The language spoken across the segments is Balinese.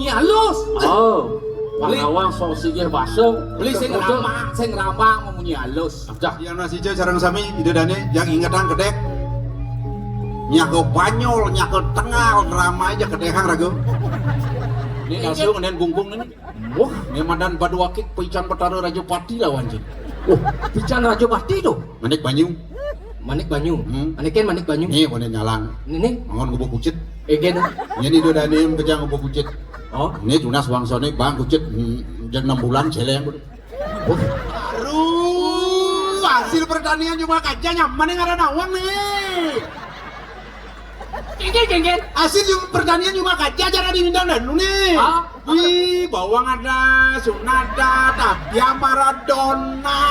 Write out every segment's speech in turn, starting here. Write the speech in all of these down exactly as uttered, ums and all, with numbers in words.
Halus. Oh. Beli. Pangawang sok sigih basa. Beli sing rambang, sing rambang mamunyi halus. Dah. Yang nasi sareng sami, Ida Dane, yang ingetang kedek. Nyago Banyol, nyago Tengal, drama aja kedekang ragu. Ini langsung nen bungkung ini. Wah, ini madan Baduakik pican Betara Raja Pati lawan cik. Wah, pican Raja Pati tuh. Manik Banyu. Manik Banyu. Hmm. Manik kan Manik Banyu. Nih, boleh nyalang. Ini. Mangon gubuk kucit. Eh, gen. Ini udah ada yang pejang gubuk kucit. Oh. Ini tunas bangsa nih, bang kucit. Hmm, jam enam bulan celeng. Aduh, hasil pertanian cuma kaca nyaman nih ngaran awang nih. Kengken, kengken. Hasil pertanian cuma kaca cara diminta dan nih. Ah. Wih, bawang ada, sunada, tapi Maradona.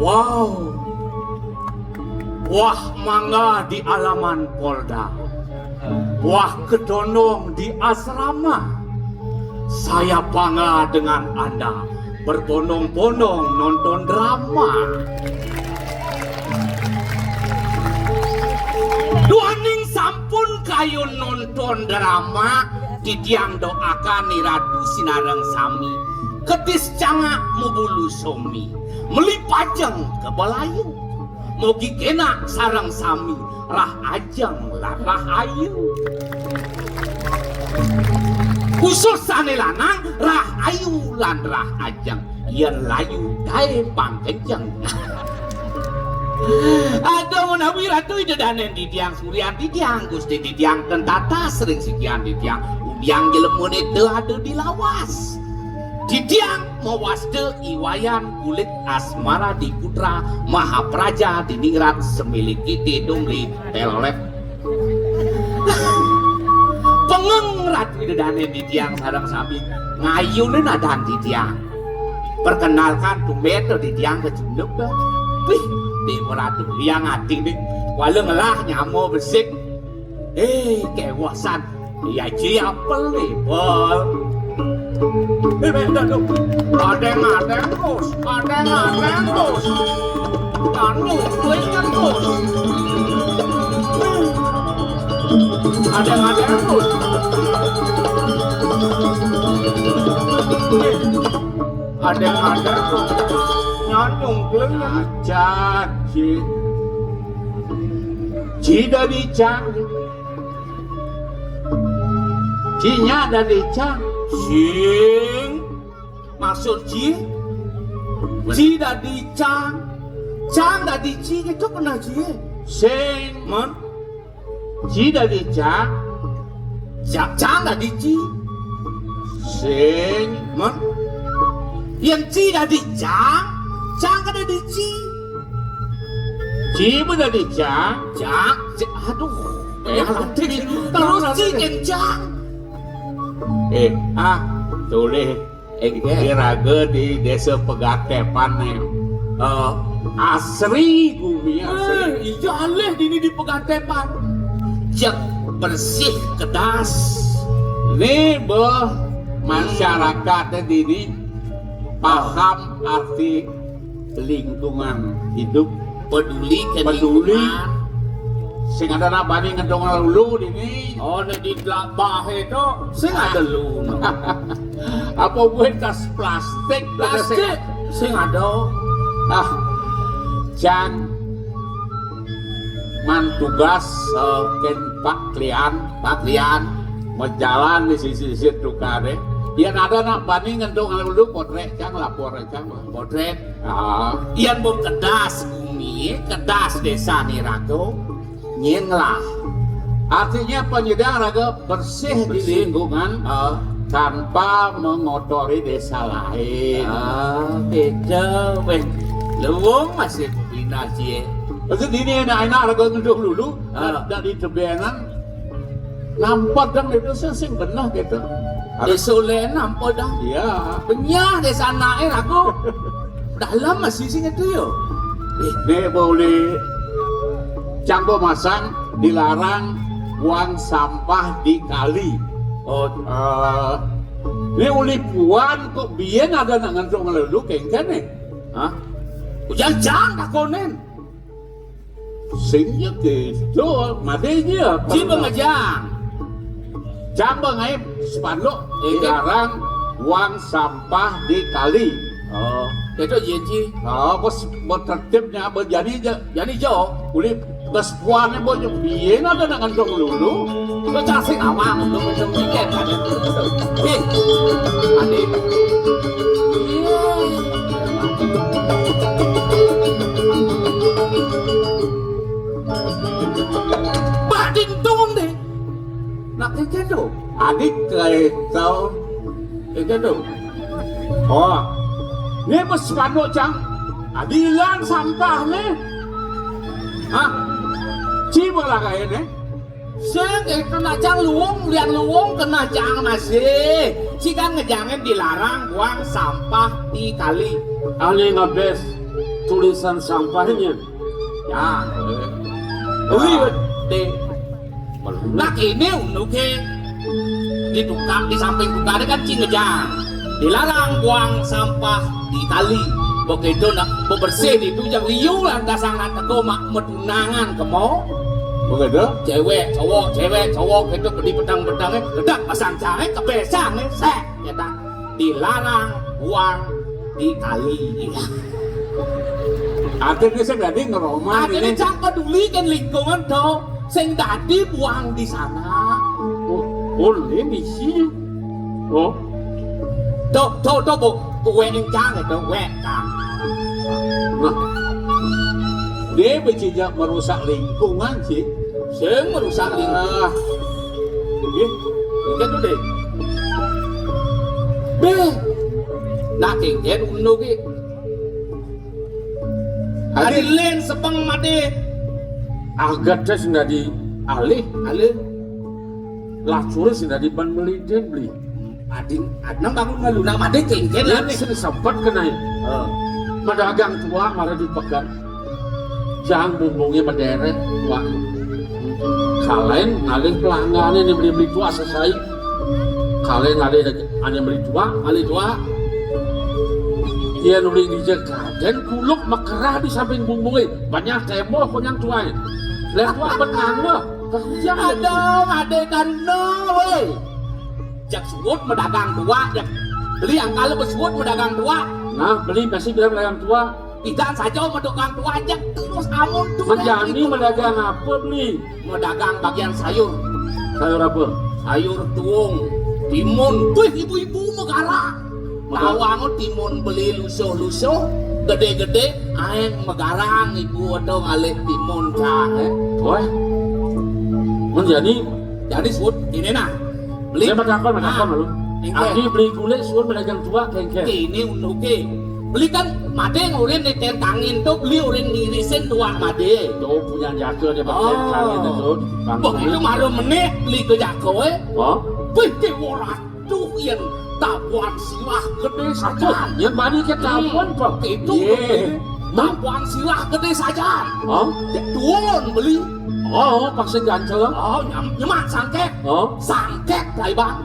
Wow. Wah mangga di alaman Polda. Wah kedondong di asrama. Saya bangga dengan Anda berbondong-bondong nonton drama. Duaning sampun kayun nonton drama, titiang doakan Ni Ratu sinareng sami. Kedis cangak mubulu somi. Meli pajeng ke balayu. Mogi kenak sareng sami rah ajeng lan rah ayu. Khusus sane lanang rah ayu lan rah ajeng. Yen layu gae pangkenceng. Aduh menawi Ratu Ida Danen titiang Suryan titiang Gusti titiang ten tatas ring sikian titiang udiang jelemone te ada di lawas. Titiang mawasta iwayan kulit asmara di putra mahapraja di ningrat semiliki tidung di telolet. Pengeng Ratu Ida Danen titiang sareng sami ngayune nadan titiang. Perkenalkan tumben to titiang kecunduk to. Wih, Dewa Ratu yang ati nih. Wala ngelah nyamo besik. Eh, kewasan. Ya ji apel nih, Pol. Eh, beda dong. Adeng-adeng terus, adeng-adeng terus. Anu, kuenya terus. Adeng-adeng terus. Eh, adeng-adeng terus. Nyanyung, kuenya. Acan, ji. Ji dari cang. Cinya dadi cang. Sing. Maksud ci? Ci dadi cang. Cang dadi ci gitu pernah ci. Sing. Mon? Ci dadi cang. Cang, cang dadi ci. Sing. Mon? Yang ci dadi cang. Cang kan dadi ci. Ci pun dadi cang. Cang, cang. Aduh. Eh, terus ci kencang. Eh, ah, tolih. Eh, iraga di Desa Pegatepan nih. Eh, asri gumi asri. Eh, iya alih dini di Pegatepan. Cek bersih kedas. Nih, beh, masyarakat dini paham arti lingkungan hidup, peduli ke peduli lingkungan. Sing ada nak bani ngedong lulu dini. Oh, nek di telabah itu sing ada lu. Apa buat tas plastik? Plastik sing ada. Ah, Cang man tugas, eh, ken Pak Klian, Pak Klian. Majalan di sisi-sisi tukare. Yang ada nak bani ngedong lulu potrek Cang lapor Cang. Potrek. Ah. Yang mau kedas bumi, kedas desa ni rago, nyenglah. Artinya penyediaan raga bersih di lingkungan, ah, tanpa mengotori desa lain. Ah, beda, weh. Luwung masih pembina sih. Maksud ini enak-enak raga ngedong lulu, ah, dari tebengan nampak dan itu sing benar gitu. Désa lén apa dah? Iya. Benyah désa anaké aku. Dalam masih sing itu yo. Né boleh cang pemasan dilarang buang sampah di kali. Oh, eh, né uli puan kok biyen ada nak ngentuk ngelulu kéngkén né. Hah? Ujang-jang takonin. Sing ya gitu, mati aja. Ci pengejang. Cang bengai spanduk dilarang buang sampah di kali. Oh, itu iya, Ci. Oh, bos, bos tertibnya apa jadi aja. Jadi jo. Uli bos puannya bos biyen ada nak ngantung lulu. Kok cang sing awang untuk minum tiket kan. Eh, mati. Badin tong deh. Nak kéngkén to. Adik kaé tau. Kéngkén to. Oh. Né bos spanduk cang. Adi ilang sampah né. Hah? Ci bola kaé né. Sing itu nak cang luung, liang luung kena cang masih. Ci kan ngejangin dilarang buang sampah di kali. Ané ngabés tulisan sampahnya. Ya. Uli, deh. Nak ini unduké di tukang, di samping tukangnya kan ci ngejang. Dilarang buang sampah di kali. Begitu nak bebersih itu jang liu lantasan nak teko mak metunangan kemo. Begitu? Cewek, cowok, cewek, cowok itu di petang-petangnya, dedak pasang cangé, kebesang nih, sek, ya tak. Dilarang buang di kali. Artinya sing dadi ngeroman. Artinya ini. Cang peduli kan lingkungan to. Sing dadi buang di sana. Oh, boleh misi. Oh. Tuh, tuh, tuh, Bu. Tuwek cang itu, wek cang. Nah. Dia berjejak merusak lingkungan sih. Sing merusak lingkungan. Ah. Nggih. Nggih to, Dik. Béh. Nak kéngkén ngono ki. Adi lén sepeng mati. Agat sing dadi alih. Alih. Lacuré sing dadi ban melidin beli. Ading, adnang bangun malu nak mati kéngkén lah né. Sing sempat kena. Heeh. Madagang tuak malah di pekan. Jang bumbungnya berderet, wah. Kalain ngalih pelanggané né beli-beli tuak sesai. Kalain ngalih ané beli tuak, ngalih tuak. Iya nuli ngijek kadén kuluk mekerah di samping bumbungé. Banyak tembok konyang tuai. Lihat tuak benang mah. Kehujang. Aduh, adé karuna, woi. Jak suud medagang tuak, jak beli angkal suud medagang tuak. Nah, beli masih bilang medagang tuak. Pidan saja medagang tuak, jak terus amun tuh. Menjani medagang apa beli? Medagang bagian sayur. Sayur apa? Sayur tuung, timun. Wih, ibu-ibu megara. Tawangut timun beli lusuh-lusuh, gedé-gedé, aéng megarang ibu atau ngalih timun cang, eh. Wah. Menjani. Jadi suud ini nah. Beli. Dia matakon, matakon malu. Engké. Aki beli gulé suud medagang tuak kéngkén. Ini unduké. Beli kan madé ngurin di tentangin tuh, beli urin ngirisin tuak madé. Tuh punya jaga dia pakai kali itu tuh. Begitu maru menit beli ke jaga, eh. Oh. Wih, déwa ratu yén tabuan sirah gedé sajan. Yén bani ke tabuan, Pak. Itu. Tabuan sirah gedé sajan. Oh. Tuun beli. Oh, pasti gancel. Oh, nyam, nyemak sangkét. Oh. Sangkét, Bang.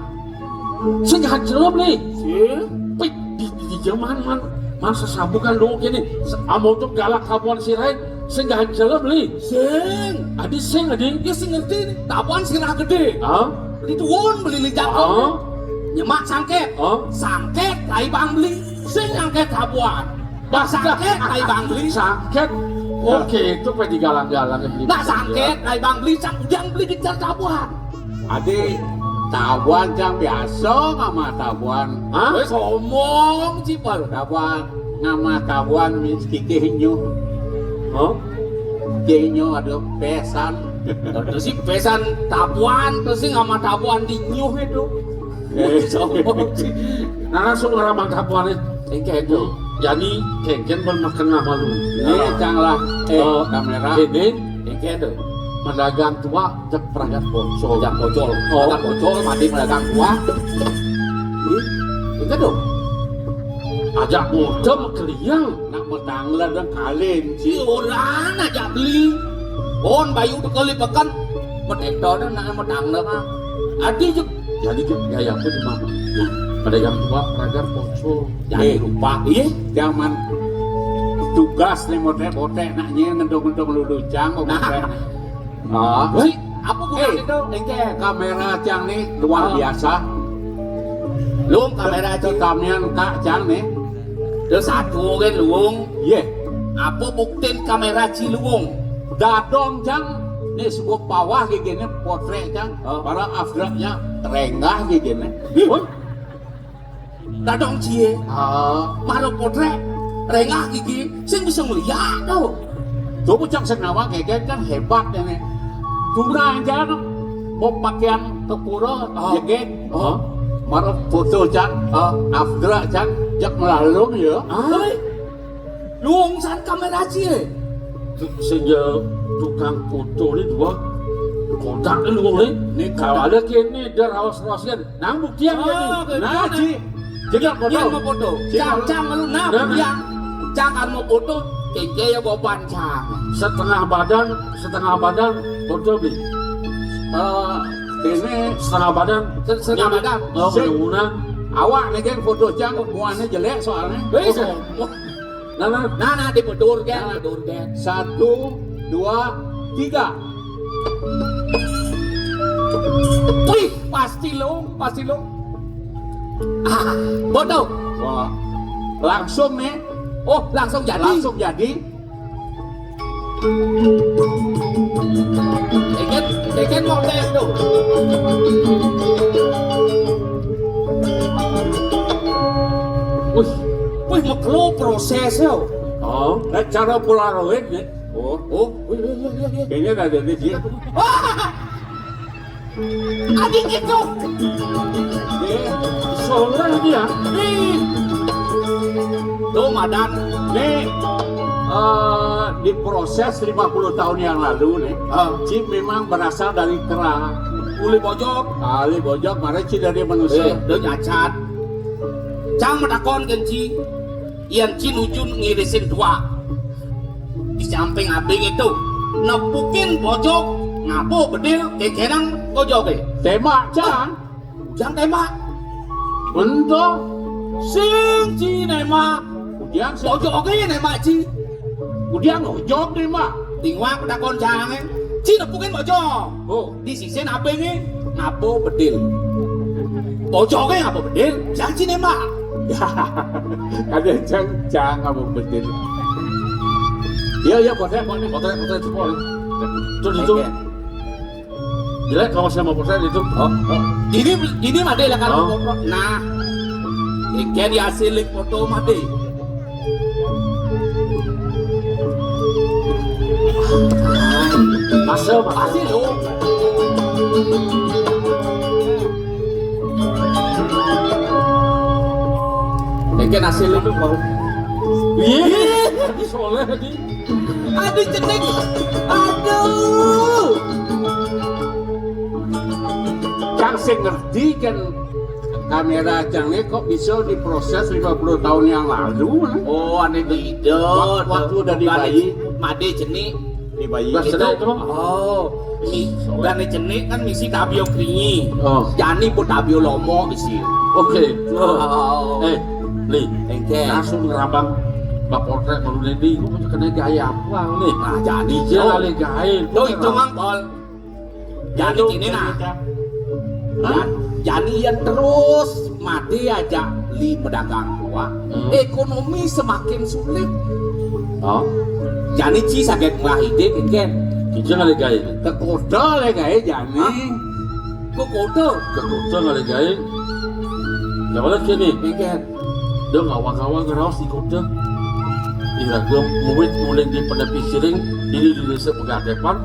Sing gancel beli. Sing. Pik, di, di, di jaman man, man sesabukan dulu gini. Amo tuh galak tabuan sirah, sing gancel beli. Sing. Adi sing, adi. Ya sing ngerti nih. Tabuan sirah gedé. Ah? Dituun beli li jago. Ah? Nyemak sangkét. Ah? Sangkét, Bang beli. Sing sangkét tabuan. Bah, sangkét, Bang beli. Sangkét. Oke, itu pe digalang-galang beli. Nah, sangkét, Bang beli, sang ujang beli gencar tabuan. Adi, tabuan cang biasa ngamah tabuan. Hah? Wis omong, Cipal. Tabuan ngamah tabuan mis kikih nyuh. Hah? Kikih nyuh ada pesan. Terus si pesan tabuan, terus si ngamah tabuan di nyuh itu. Eh. Wis omong, Ci. Nah, langsung ngeramang tabuan itu. Engké itu. Jadi, kéngkén pun makan malu. Ini cang lah, eh, kamera. Ini. Engké itu. Madagang tuak, cek peragat bocol. Peragat bocol. Oh. Peragat bocol, mati madagang tuak. Ih, itu dong. Ajak bodo makeliang. Nak matangler dong kalin, Ci. Ih, orang ajak beli. On bayu teka lipekan. Matangler nak matangler, ah. Adi je. Jadi je, ya, ya, apa cuma? Nah, pada yang tua, raga poso. Jangan lupa, iya. Zaman tugas nih, botek-botek, nak nyén, ngendong-ngendong lulucang, kok. Nah. Ah. Ci, apa gunanya itu? Engke kamera cang nih luar biasa. Luung kamera Ci. Tamian Kak cang nih. Terus satu kan luung. Iya. Apa buktin kamera Ci luung? Dadong cang nih sebut bawah gigine potrek cang. Oh. Para afdraknya renggah gigine. Woi. Dadong cie. Ah. Mara potrek, rengah gigi, sing bisa ngeliat tau. Coba cang sing nawang, Gegen kan hebat ya nih. Curang aja, mau pakaian ke pura, ah, Gegen. Ah. Mara foto cang, ah, afdrak cang, jak melalung ya. Ah. Luung san kamera cie. Sehingga tukang foto ini dua kotak ini luung nih. Ini kalau ada kene dia rawas-rawas kan. Nang buktian dia nih. Nah, Ci. Jadi yang foto. Yang mau foto. Cang, cang lu nah, nah, buktian. Cang kan mau foto, keke ya bawa pancang. Setengah badan, setengah badan foto beli. Eh, ini setengah badan. Setengah badan. Oh, mudah. Awak nih kan foto cang, muanya jelek soalnya. Bisa. Nah, nah. Nah, nah, dibedur kan, dibedur kan. Satu, dua, tiga. Wih, pasti lo, pasti lo. Ah, bodoh. Wah, langsung nih. Oh, langsung jadi. Langsung jadi. Dikit, dikit mau tes tuh. Wih, wih, makelo proses ya. Oh, nah, cara Polaroid nih. Oh, oh, iya, iya, iya, iya. Kayaknya nggak ada di sini. Wah! Adik itu. Eh, soalnya dia. Nih. Tuh, Madan. Nih, eh, diproses lima puluh tahun yang lalu nih. Ah. Ci memang berasal dari kera. Uli bojog. Uli bojog, mare Ci dari manusia. Eh, dia nyacat. Cang matakon kan Ci. Yén Ci nuju ngirisin dua. Di samping abing itu, nepukin bojog, ngapa bedil, kekenang bojogé. Tembak, Cang. Ujang tembak. Bento. Sing Ci nembak. Ujang sing. Bojogé nembak Ci. Ujang bojog nembak. Tingwak takon Cangé. Ci nepukin bojog. Oh. Di sisin abingé ngapa bedil. Bojogé ngapa bedil, Cang Ci nembak. Ada Cang, Cang ngapa bedil. Iya, iya, potret, potret, potret, potret, potret. Tuh, itu. Oke. Jelek kalau saya mau potret itu. Oh, oh. Ini, ini mah deh lah kalau potret. Nah. Iki di hasil foto mah deh. Masuk, masih lu. Iki hasil itu mau. Iya, soleh lagi. Aduh, cenik. Aduh. Cang sing ngerti kan kamera Cang ini kok bisa diproses lima puluh tahun yang lalu, eh? Oh, ané beda. Wa-, waktu udah di bayi. Madé cenik. Di bayi. Itu. Oh, mi-, bukan cenik kan misi tabio kringi. Oh. Jani pun tabio lomo isi. Oke. Oh. Eh, Li. Engke. Langsung ngerabang Pak Polsek baru Dedi, gua punya kena gaya apa nih? Nah, jadi. Dia lali gaé. Lo itu mangkol. Jani gini nah. Hah? Jan-, jani yén terus mati aja li pedagang tua. Hmm. Ekonomi semakin sulit. Oh. Jani Ci sagét mbah ide kengken. Ija ngalih gaé. Kekoda lé gaé jani. Hah? Kekoda. Kekoda ngalih gaé. Ya oleh kene. Kengken. Dong awak-awak ngeraos di koda. Ira gua muwit muling di penepi siring, diri di desa Pegadepan.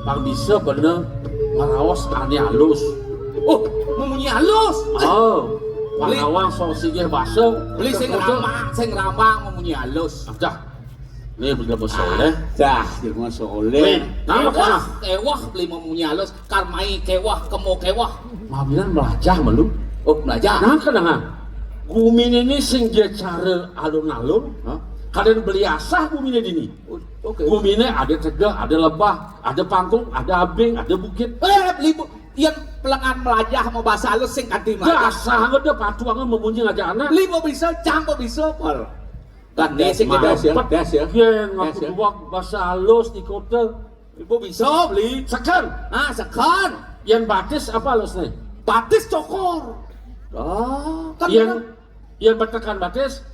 Pang bisa bener ngeraos ané alus. Oh, memunyi alus. Oh, pang awang sok sigeh basa. Beli sing ramang, sing ramang memunyi alus. Dah. Nih, bener basa oleh. Dah, jelema soleh. Nih, nama kewah, kewah beli memunyi alus. Karmai kewah, kemo kewah. Mawinan melajah malu. Oh, mlajah. Nah, kenahan. Guminé né sing ja cara alun-alun, ha? Kadén beli asah guminé dini. Oh, oké. Guminé ada tegeh, ada lebah, ada pangkung, ada abing, ada bukit. Eh, beli bu-, yén pelengan mlajah mau bahasa halus sing kanti mlajah. Dasar ada patuangan memunyi aja anak. Beli mau bisa, cang mau bisa, Pol. Kan dia sih kita. Mantap. Yén ngaku ya. Buat bahasa halus di kota. Ibu bisa beli. Seken. Ah, seken. Yén batis apa halusné? Batis cokor. Oh, kan yén bener. Yén betekan batis.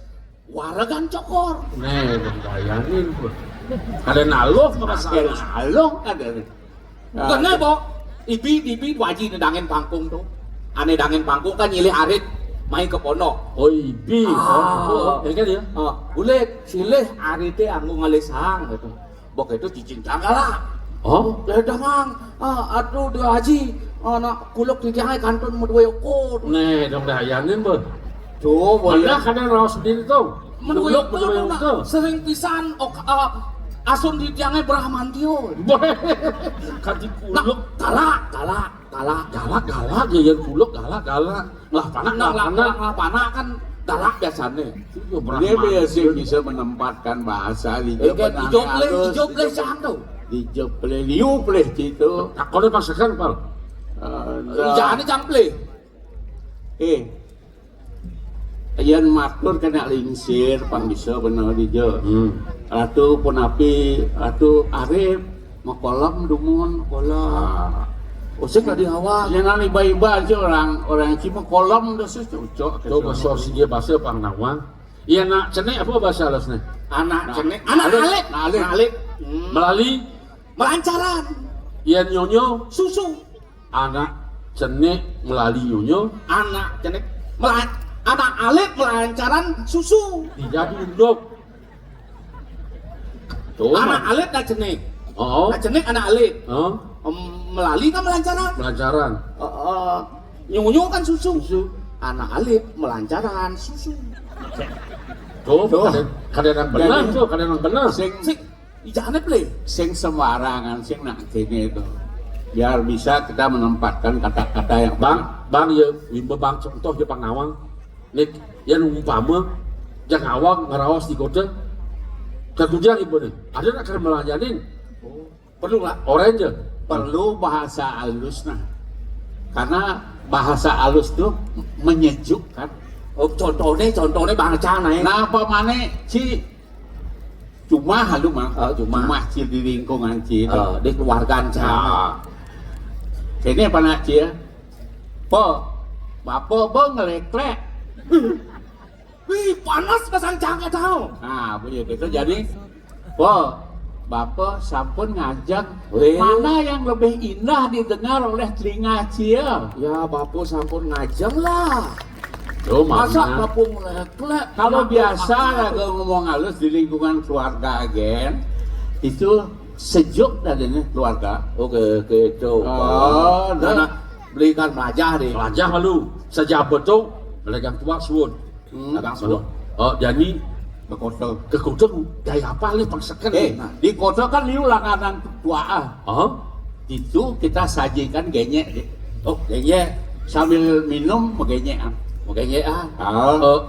Waregan cokor. Nah, bayangin tuh. Kadén aluh maka salah. Aluh ada. Nah, kena, Bo. Ibi, ibi, waji nedangin pangkung tuh. Ané dangin pangkung kan nyilih arit, main ke pondok. Oh, ibi. Ah. Oh, oh, ya kan ya? Ah, bulit, silih arité anggo ngalih sang gitu. Bok itu cicing cangkala. Oh? Ledah, Mang. Ah, aduh, dia haji. Anak kuluk di tiangnya kantun mau dua ukur. Nih, dong dah, yanin, Bo. Tuh, boleh. Mana kadén raos sendiri tuh. Menurut kuluk, itu, menurut itu. Sering pisan, ok, ah, asun di tiangnya Bramantio. Boleh. Kati kuluk. Nah, galak, galak, galak. Galak, galak, ya, yang kuluk, galak, galak. Lah, panak, nah, lah, panak. Lah, lah, panak kan galak biasanya. Iya, dia biasa bisa menempatkan bahasa di. Eh, kan, ijo pleh, halus, ijo pleh, ijo, cang tuh. Ijo pleh, liu pleh gitu. Nah, kalau pasakan, Pal. Eh, jangan cang pleh. Eh, yén matur kena lingsir, pang bisa bener dija. Hmm. Ratu punapi, Ratu Arif, makolom dumun, kolom. Ah. Usik tadi awak. Yén nang iba-iba aja orang, orang cuma kolom dah sih cocok. Coba sor sing dia bahasa pang nawang. Iya nak cenik apa bahasa halusné? Anak cenik, anak alit. Anak alit. Anak alit. Hmm. Melali. Melancaran. Yén nyonyo. Susu. Anak cenik melali nyonyo. Anak cenik melan-, anak alit melancaran susu. Dijadi unduk. Tuh, anak alit dah cenik. Oh. Nah, cenik anak alit. Oh. Em, melali kan melancaran. Melancaran. Eh, eh, nyonyo kan susu. Susu. Anak alit melancaran susu. Tuh, tuh. Kadén, kadén yang benar tuh, kadén yang benar. Sing, sing Ijane plé. Sing sembarangan, sing nak kéné itu. Biar bisa kita menempatkan kata-kata yang Bang, benar. Bang, ya, wimba Bang contoh ya Bang Nawang. Nik, ya umpama, jang awang ngeraos di kota. Kekujang ibu nih, ada nak kena melanjanin? Perlu lah. Orang aja. Perlu bahasa halus nah. Karena bahasa halus tuh menyejukkan. Oh, contohnya, contohnya bangsa nih. Nah, apa mana si Cuma halu mah. Oh, cuma. Cuma cil di lingkungan cil. Oh, di keluarga cil. Ah. Ini apa nak cil? Po, bapak bo ngeleklek. Wih, panas pasang cangkir tahu. Nah, punya gitu jadi po, bapak sampun ngajeng. Wih. Mana yang lebih indah didengar oleh telinga cil? Ya, bapak sampun ngajeng lah. Tuh, masa mama. Kapung leklek. Kalau biasa lah, kalau ngomong halus di lingkungan keluarga, gen, itu sejuk dadanya keluarga. Oke, oke, coba. Oh, nah, nah, belikan melajah deh. Melajah malu. Sejak betul, belikan tuak suun. Hmm. Dagang suun. Oh, jadi ke kota. Ke kota, gaya apa nih pangseken? Eh, nah, di kota kan liu langganan tuak ah. Oh. Itu kita sajikan genyek. Oh, genyek. Sambil minum, genyek ah. Genyek ah. Ah. Eh,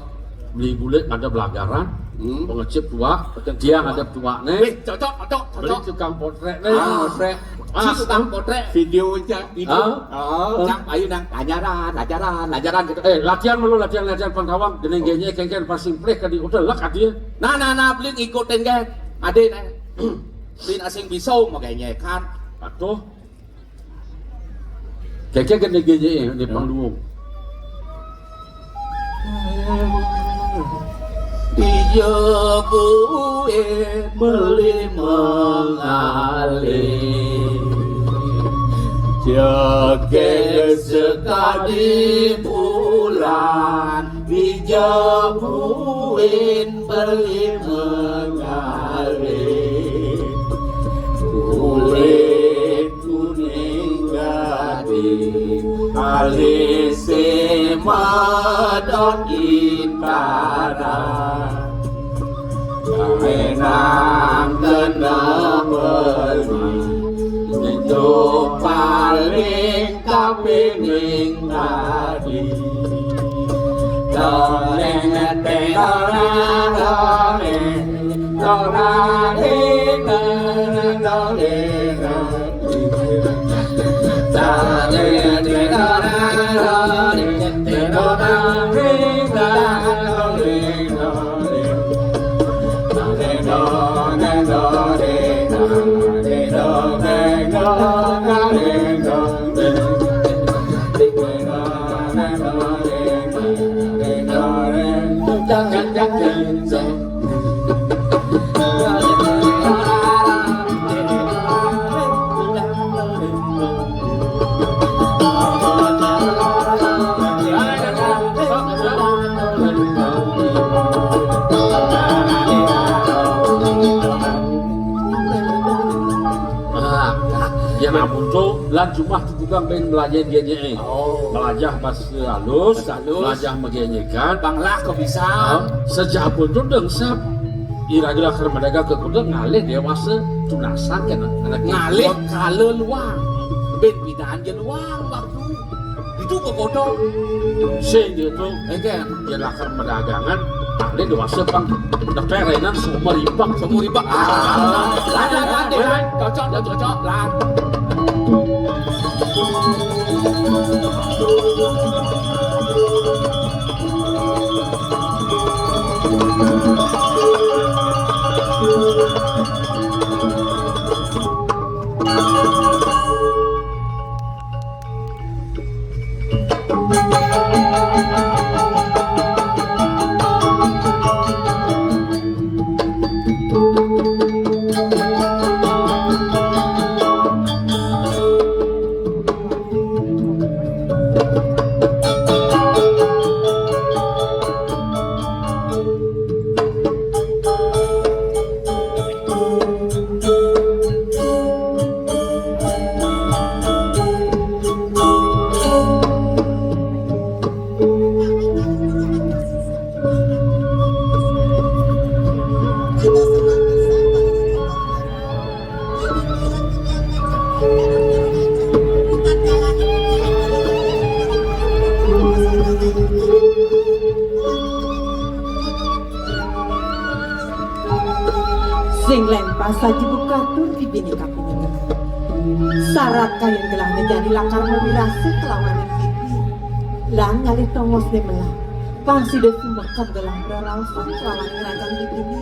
beli gulai ada belagaran, hmm, pengecip tuak, betul, dia tuak. Ada tuak nih. Wih, cocok, cocok, beli cocok. Tukang potrék nih. Ah, potrék. Ah, si tukang potrék. Video aja. Video. Ah. Ah. Yang ayo nang ajaran, ajaran, ajaran gitu. Eh, latihan malu, latihan, latihan pangkawang. Gini, oh, genyek, kengken, pas simpleh, kadi udah lek, adia. Nah, nah, nah, beli ngikutin, kan. Adé, nah. Beli asing bisa, makanya kan. Atuh. Keke gede-gede ya, di panggung. Dijabuin beli mengalih. Jaga sekali bulan, dijabuin beli mengalih. Kulit kuning gading, alisé madon intaran. Kaenang kena beli, itu paling kapining tadi. Nah, ya ampun, Cok. Lan jumah tukang bén melajah dia nyai. Oh. Melajah bahasa halus, halus. Melajah megenyekan. Banglah kok bisa. Ah, sejak pun tuh dengsap. Ira-ira keur madagang ke kuda ngalih dewasa tunasan kan anak ngalih kala luang. Bén pindahan dia luang waktu. Itu kekodok. Sing gitu. Enggak. Dia lakar madagangan, alih dewasa pang. Dokter Renan sumber ibak. Sumur ibak. Ah, lah, lah, lah, lah, cocok, lah, cocok, lah. Sing lén pas saji bukatur di bini kaping. Sarat kayun gelah jadi lakar mawirasa kelawan bibi. Lan ngalih tongos dé melah. Pang sida sumekem gelah reraosan kelawan ngrajan bibine.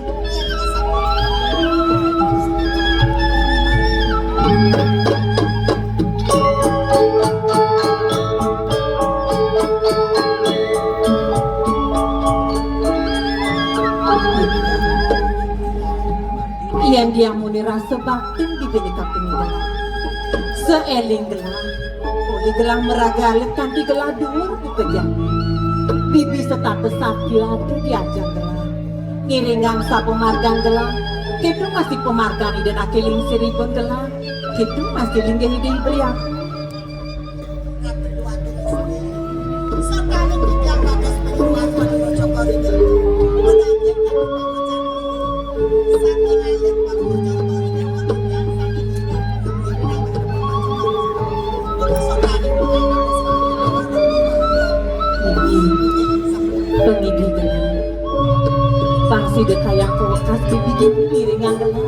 Yén diamuni rasa baktin bibine kaping gelah. Saéling gelah, uli gelah maraga alit kanti gelah duur buka jati. Bibi setata satya ati diajeng gelah. Ngiringang sapamargan gelah, kéto masih pamargan Ida Anak Lingsir ibun gelah, kéto masih linggih Ida Hyang Hyang Widi. Pangidih gelah. Pang sida kayang kawekas bibi ngiringang gelah.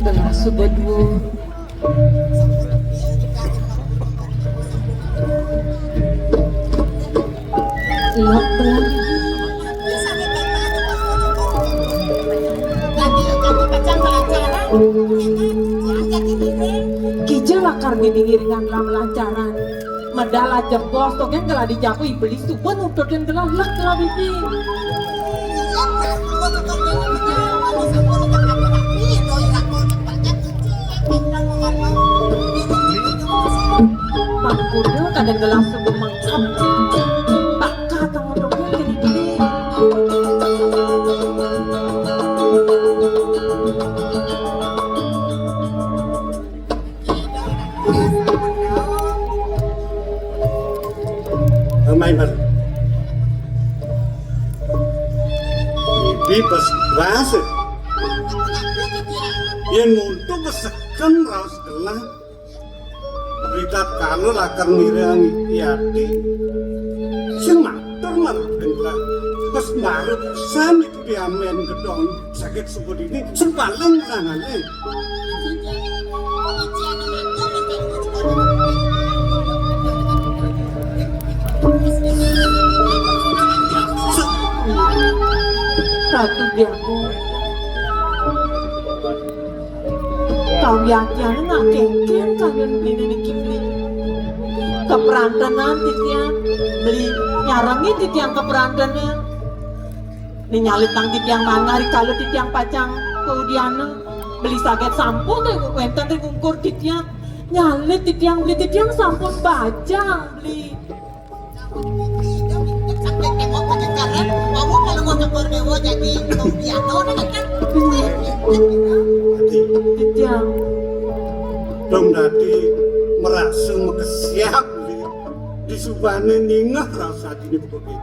Telah suba dua. Lok telah. Kija lakar ngiring-ngiringan lam lancaran. Medal aja bos to kan kalau dijapu iblis tuh pun udah dan gelah lek gelah bibi. Pang kuda kadang gelah sebut mangkam. Baka tang udah kan jadi gede. Pemain baru. Ini pas bahasa. Yang untuk kesekan raus gelah. Berita kalau lakar ngiring ati. Sing matur marep Indra. Pas marep sami diamen gedong sakit suku dini. Sing paling tangannya. Ratu Biangun. Kau yakin nak kengken kayun bini niki beli. Keperantenan titiang beli nyarangi titiang keperantenan. Ninyalit nang titiang manah rikala titiang pacang kaudiana. Beli saget sampun deh wenten deh ngungkur titiang. Nyalit titiang beli titiang sampun bajang beli. Sampai tengok pakai karet, kamu kalau mau tegur dewa jadi kaudiana, kan? Titiang. Dong dadi merasa makesiab di subane ningeh rasa dini begitu.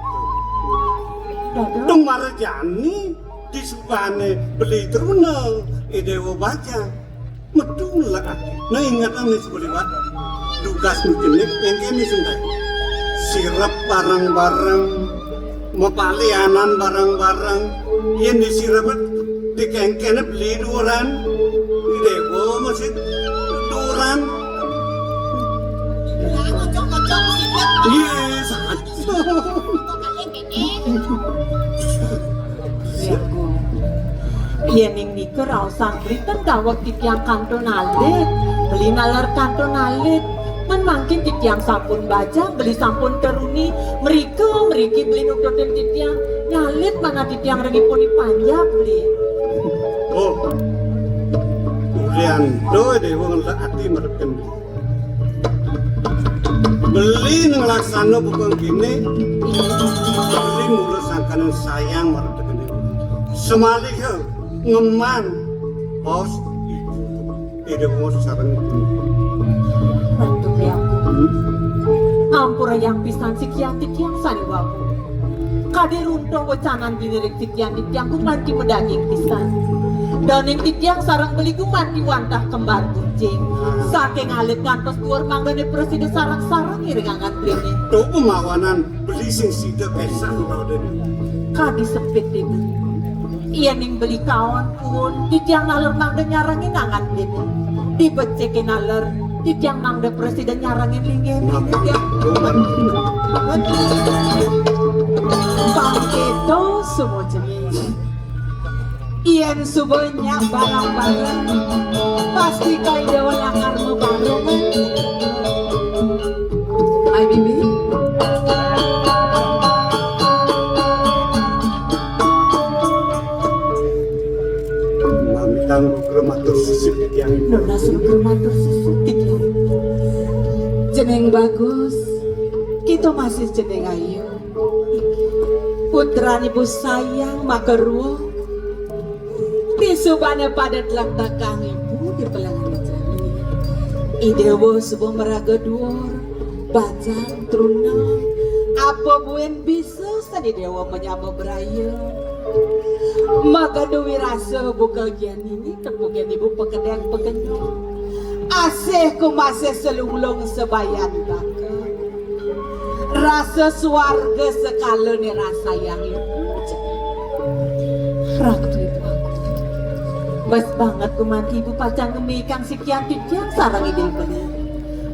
Dadong. Dong marejani di subane beli teruna idewa baca. Metu lek ati. Nah, ingetane sebeliwat tugas nujenik yang kene sendai. Sirep bareng-bareng, mepalianan bareng-bareng. Yen disirep dikengkene beli duran. Dewa masih duran. Iya, sangat. Yening nika raosang beli ten daweg titiang kantun alit, beli naler kantun alit. Men mangkin titiang sampun bajang, beli sampun teruni, mrika mriki beli nututin titiang, nyalit manah titiang rengipun panjak beli. Oh. Ulian doe dewa ngelak ati merepen beli. Beli nang laksana bukan kene. Beli mula sangkaning sayang marep tekene. Semaliha ngeman bos ibu. Ida bos sareng ibu. Ratu Biangun. Ampura yang pisan sikian titiang sane wawu. Kadi runtuh wecanan diniring titiang, titiang gumanti medaging pisan. Daning titiang sareng beli gumanti wantah kembar kucing. Saking alit ngantos duur mangdane prasida sareng-sareng ngiring angan beli. Tuh pemawanan beli sing sida kesah ora dene. Kadi sepit ibu. Yening beli kaon pun titiang naler mangda nyarengin angan beli. Dibecike naler titiang mangda prasida nyarengin linggih. Nah, titiang. Bangkito semua jenis. Yen suba nyak bareng-bareng, pasti kai dewa lakar mabareng. Ai bibi. Mamitang nugra matur sisip titiang. Nunas nugra matur sisip titiang. Jeneng bagus, kita masih jeneng ayu. Putran ibu sayang makarua. Disubane pada tlatakang ibu di pelengane jani. Idewa suba maraga duur, bajang truna. Apa buin bisa sani dewa menyama beraya? Magadu wirasa buka gian ini tepukin ibu pekedek pekenyuh. Asih kumasih selunglung sebayan baka. Rasa swarga sekala ne rasayang ibu. Ratu ibu aku. Bes banget gumanti ibu pacang ngemikang sikian titiang sareng ide beli.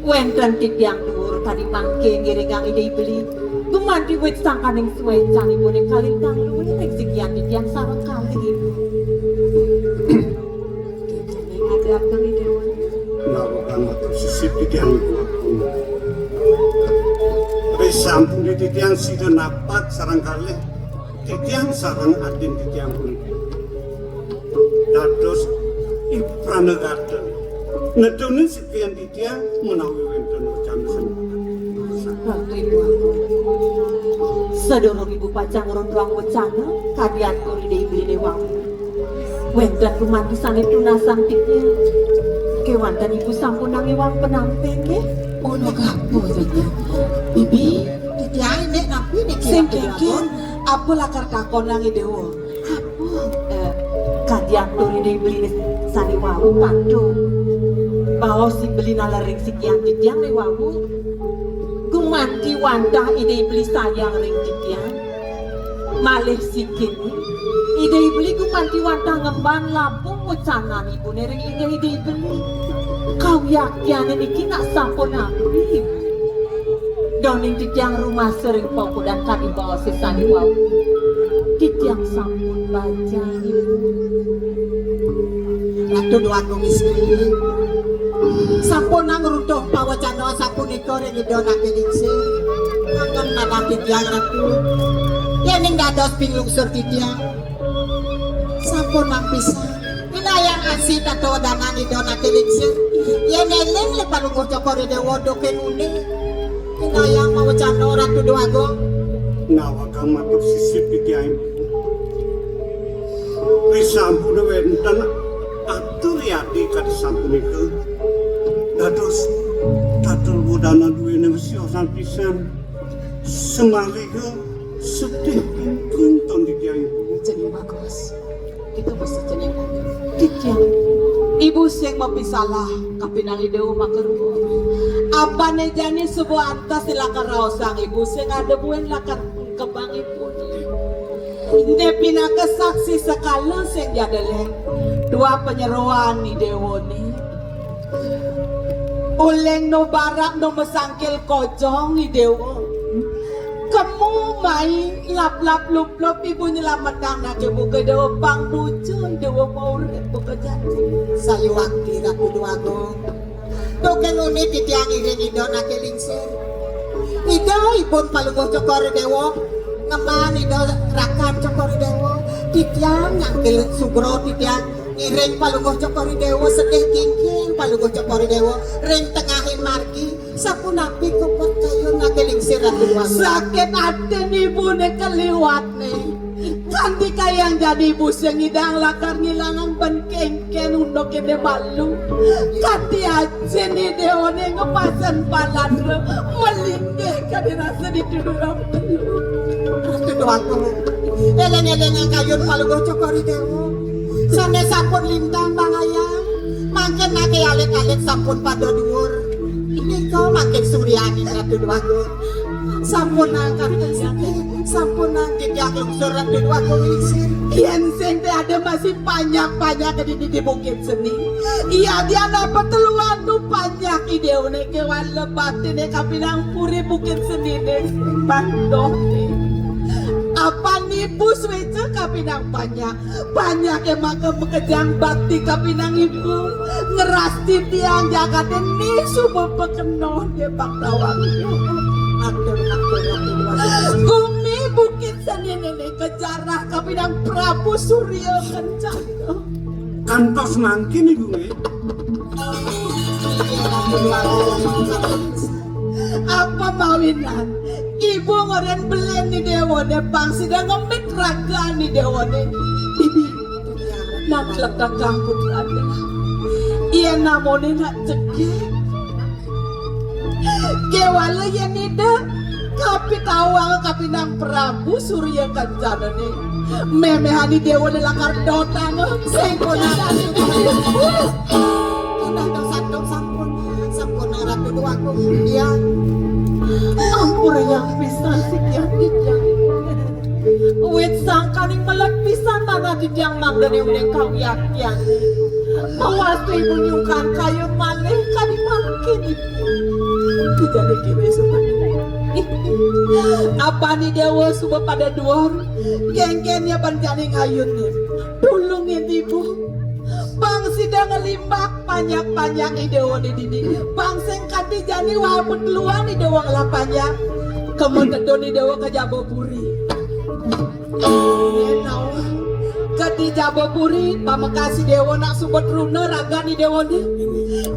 Wenten titiang duur tadi mangke ngiringang ide beli. Gumanti wit sangkaning suecan ibu ne kalintang luwih ring sikian titiang sareng kalih ibu. Ngadakang Ida Wali. Nawegang matur sisip titiang ibu aku. Ri sampun titiang sida napak sareng kalih titiang sareng adin titiang puniki. Dados ibu pranagata. Nedunin sikian titiang menawi wenten wecan sembah. Ratu Ibu Agung. Sadurung Ibu pacang ngruntuhang wecana, kadi atur Ida Ibu Ida Wau. Wenten gumanti sane tunasang titiang. Kewanten Ibu sampun nang iwang penamping, nggih? Ono kapo, Bibi? Yai, nek napi nek sing kira-kira? Kengken, apa lakar takonang Ida Wa? Apa? Eh, kadi atur Ida Beli sane wau patuh. Baos si Beli nalering sikian titiang ne wau. Gumanti wantah Ida Beli sayang ring titiang. Malih sikine, Ida Beli gumanti wantah ngemban labung wecanan ibune ring inggih Ida Beli. Kawiaktiane niki nak sampun napi? Doning titiang rumasa ring paukudan kadi baos sesane wau. Titiang sampun bajang, Ibu. Ratu Dwagung Istri. Sampunang runtuh pawecana sapunika ring Ida Nake Lingsir. Kangen manah titiang, Ratu. Yening dados pinglungsur titiang, sampunang pisan. Pinayang asih tata wedangan Ida Nake Lingsir. Yen eling le Palungguh Cokor I Dewa duke ngune. Pinayang mawecana, Ratu Dwagung. Nawakang matur sisip titiang. Risampun wenten atur yadi kadi sapunika. Dados tatul budana duwene siosan pisan. Semaliha sedih ingkang ton titiang. Jeneng bagus. Itu mesti jeneng bagus. Titiang. Ibu sing mapisalah kapinang Ida Wa Makarua. Apane jani suba antas lakar raosang ibu sing ada buin lakar kebang ibu. Ine pinaka saksi sekala sing jadeleng dua panyeroan I Dewa ne. Uleng no barak no masangkil kojong I Dewa. Kemu mai lap-lap lup-lup ibu nyelametang nake buka Dewa pang nuju I Dewa mau urip buka jati. Sayuwakti Ratu Dwagung. Duke nguni titiang iring Ida Nake Lingsir. Ida ibun Palungguh Cokor I Dewa. Ngemban Ida rakan Cokor I Dewa. Titiang nyangkil sugra titiang ngiring Palungguh Cokor I Dewa sedih kingking Palungguh Cokor I Dewa ring tengahing margi. Sapunapi kepet kayun Nake Lingsir Ratu Dwagung? Sakit atin ibune kaliwatne. Kanti kayang jani ibu sing ngidang lakar ngilangang ben kengken unduk ine malu. Kanti ajin I Dewa ne ngepasen palan re malinggih kadi rasa dituduh orang telu. Ratu Dwagung. Eleng-elengang kayun Palungguh Cokor I Dewa. Sane sampun lintang bangayang. Mangkin nake alit-alit sampun pada duur. Nika mangkin suryaning Ratu Dwagung. Sampun angkat siki, sampun angkat yang lungsur Ratu Dwagung Lingsir. Yen sing te ada masih banyak-banyak di, di, di Bukit Seni. Iya, dia dapat teluan tu banyak ide unik kewan lebat ini kapinang puri Bukit Seni nih. Bandoh nih. Apa nipu suica kapinang banyak? Banyak emang ke makejang bakti kapinang ibu. Ngerasti tiang jagate ni suba pekenoh dia bak tawang. Atur, atur, atur, atur. Gumi Bukit Seni ini kejarah kapinang Prabu Surya Kencana. Kantos mangkin ibu nggih. Apa mawinan? Ibu ngoren belen ni dewane pang sida ngemit raga ni dewane. Bibi, nak lekakang putrane. Iya namone nak cekek. Kewala yen ida kapitawang kapinang Prabu Surya Kencana ne. Memehani dewa ne lakar dotang sing kona. Indah dong sandong sampun, sampun Ratu Dwagung. Iya. Ampura yang pisan sikian titiang. Wit sangkaning melet pisan tanah titiang mangdane uning kawiaktian. Mawastu ibu nyungkan kayun malih kadi mangkin ibu. Dijane kene suba. Apani dewa suba pada duur, kengkennya panjane ngayun nih. Tulungin ibu. Pang sida ngelimbak panjak-panjak i dewa di dini. Pang sing kanti jani wau peteluan i dewa ngelah panjak. Kemu tedun i dewa ke Jabapuri. Kadi Jabapuri, pamekas i dewa nak subet runa ragan i dewa ni.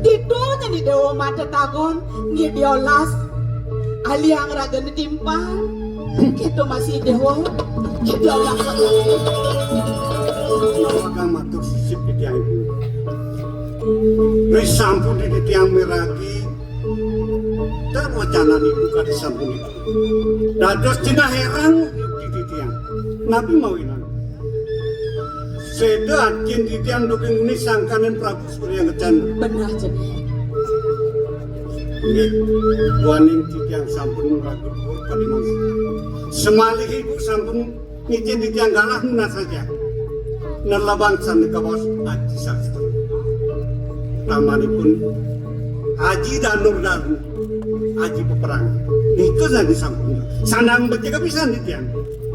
Ditu nyen i dewa mata tagon, ngi diolas. Aliang raga ni timpal. Kita masih i dewa. Kita olah. Nawakang matur sisip titiang ibu. Ri sampun di titiang miragi. Terwacanan ibu kadi sapunika. Dados cenah hérang di titiang. Napi mawinan? Séda akin titiang dugi nguni sangkaning Prabu Surya Kencana. Benah, Jeng. Nggih, duaning titiang sampun ragu dhuwur kadi mangkin. Semalih ibu sampun ngicén titiang galah nunas saja. Nelebang sané kabaos Aji Sastra. Tamanipun Aji Danur Danu, Aji Peperang. Nika sané sampun. Sandang becik pisan titiang.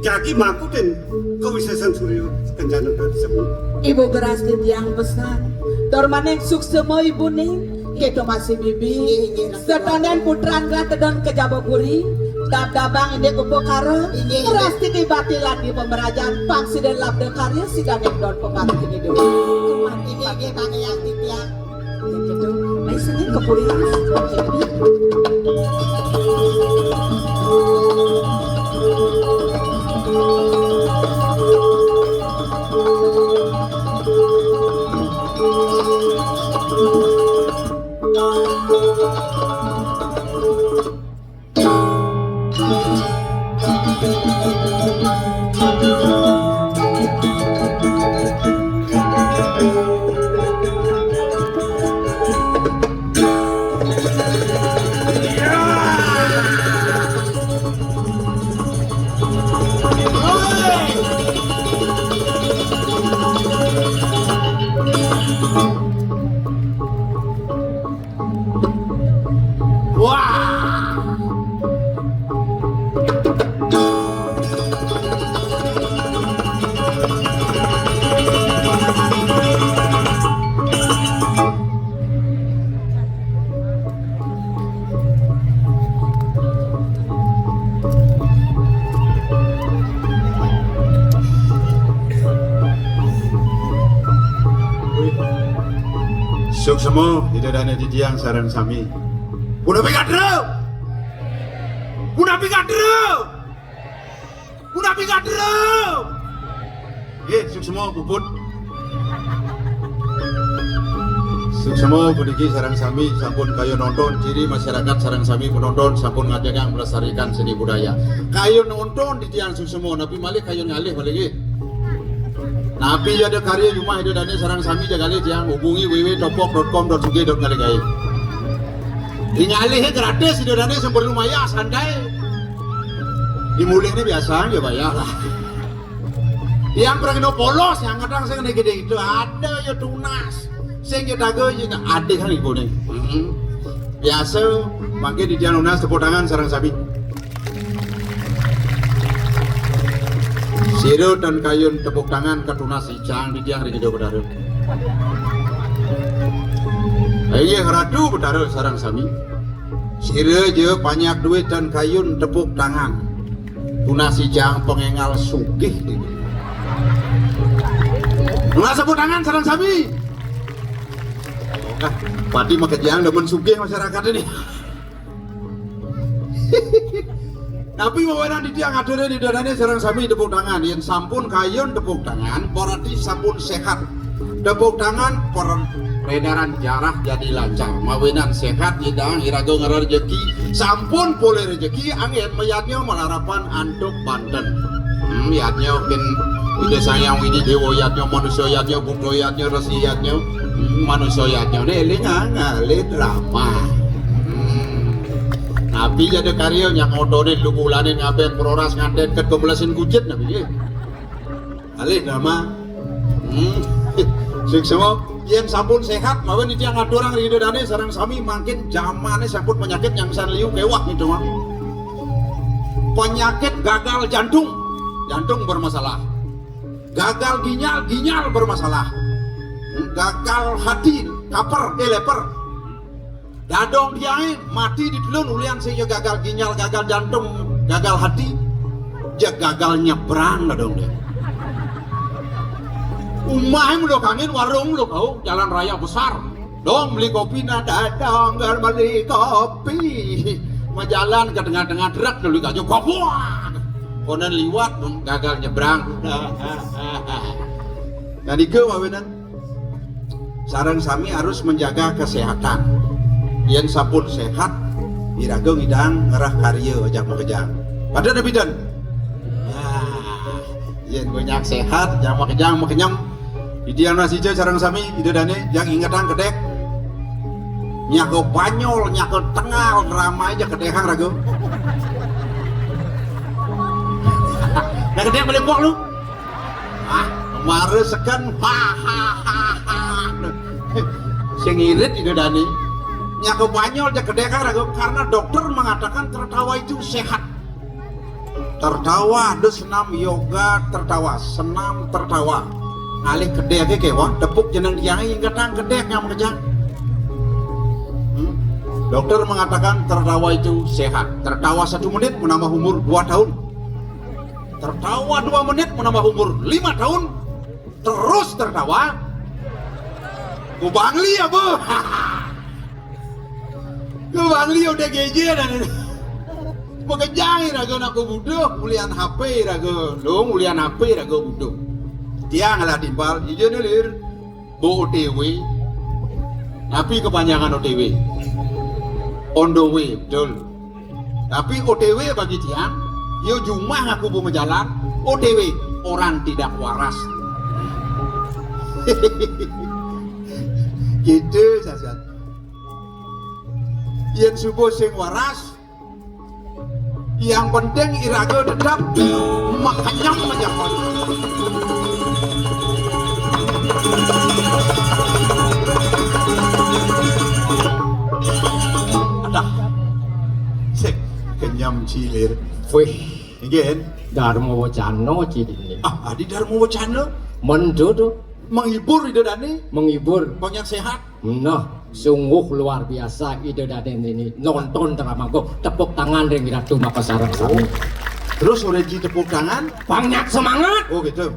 Jagi makutin kawisésan Surya Kencana tersebut. Ibu beras titiang pesan. Tur maning suksema ibuné, kéto masih bibi. Inggih, inggih. Setanen putran gelah tedon ka Jabapuri, dab-dabang indik upakara, inggih, inggih, prastiti bakti lan di pamrajan, pang sida labda karya sidaning don pemati ngidup. Inggih, inggih, Mang Eyang titiang. Kéto, mai sengit ka puri. Wah. Suksema, Ida Dané titiang sareng sami. Punapi katra? Punapi katra? Punapi katra? Nggih, suksema puput. Suksema puniki sareng sami sampun kayun nonton, ciri masyarakat sareng sami penonton sampun ngajengang melestarikan seni budaya. Kayun nonton titiang suksema, napi malih kayun ngalih malih nggih. Napi ja ada karya jumah Ida Dané sareng sami ja ngalih, tiang hubungi w w w topok dot com dot sugih dot ngalih gaé. Di ngalihé gratis, Ida Dané sampun lumayan santai. Di mulihné biasa ja bayar lah. Tiang pragina polos, yang kadang sing gedé itu ada ya tunas. Sing ya daga ya ada kan ibu nih. Hmm. Biasa mangkin titiang nunas tepuk tangan sareng sami. Sira tan kayun tepuk tangan katunas icang titiang ring Ida Betara. Inggih Ratu Betara sareng sami. Sira ja panjak duit tan kayun tepuk tangan. Tunas icang pangéngal sugih. Nunas tepuk tangan sareng sami. Nah, pati makejang demen sugih masyarakat ini. Tapi mawinan titiang aturin Ida Dané sareng sami tepuk tangan. Yén sampun kayun tepuk tangan, berarti sampun séhat. Tepuk tangan, per-, peredaran darah jadi lancar. Mawinan séhat, nyidang iraga ngarerejeki. Sampun polih rejeki, anggén mayadnya malarapan antuk banten. Hmm, yadnya kin Ida Sang Hyang Widi Déwa yadnya, manusa yadnya, buta yadnya, resi yadnya. Hmm, manusa yadnya né éling ngalih drama. Hmm. Napi ja ada karya nyak ngotonin lubulanin ngabén proras nganten ket pemelesin kucit napi nggih. Alih drama. Hmm. Suksema, yén sampun séhat, mawinan titiang ngaturang ring Ida Dané sareng sami mangkin jamané sampun penyakit nyang san liu kéweh nitu mah. Penyakit gagal jantung. Jantung bermasalah. Gagal ginjal, ginjal bermasalah. Gagal hati, kaper, eh, leper. Dadong tiangé mati ditelun ulian sing ya gagal ginjal, gagal jantung, gagal hati. Ja gagal nyebrang dadong dia. Umahé mula kangin warung lu kau, jalan raya besar. Dong beli kopi nah dadong, gar beli kopi. Majalan ke tengah-tengah truk dulu kaju kopuak. Konen liwat dong gagal nyebrang. Nah, nika mawinan. Sareng sami harus menjaga kesehatan. Yén sampun séhat, Iraga ngidang ngerah karya ajak makejang. Pada ada bidan. Nah, yen banyak sehat, yang makejang, makenyem. Ida Anasija sareng sami, Ida Dane, yang ingetang kedek. Nyaga Banyol, nyaga Tengal, ramai aja kedekang raga. Nah, kedek balik lu. Ah, mara seken. Ha, ha, ha, ha. Sing irit Ida Dane. Nyaga Banyol aja kedekang raga karena dokter mengatakan tertawa itu sehat. Tertawa, ada senam yoga tertawa, senam tertawa. Ngalih kedek aja kewah, tepuk jeneng tiang ingetang kedek yang makejang. Hmm? Dokter mengatakan tertawa itu sehat. Tertawa satu menit menambah umur dua tahun. Tertawa dua menit menambah umur lima tahun. Terus tertawa. Ku Bangli ya, Bu. Ku Bangli udah geje dan makejang raga nak buduh, ulian H P raga, dong, ulian H P raga buduh. Tiang lah timpal, ija ne lir. Bu O T W. Tapi kepanjangan O T W. On the way, betul. Tapi O T W bagi tiang, yo jumah aku bu majalan, O T W, orang tidak waras. Gitu saja. Yen subuh sing waras, yang penting iraga tetap makanyang majapon. Adah. Sik, kenyam cilir. Wih, Nggih. Dharma Wacana, Ci, dini. Ah, adi Dharma Wacana. Mendo to. Menghibur Ida Dane. Menghibur. Banyak sehat. Nah, sungguh luar biasa Ida Dane ini. Nonton drama go. Tepuk tangan ring Ratu Makassar sami. Terus oleh Ji tepuk tangan. Banyak semangat. Oh, gitu.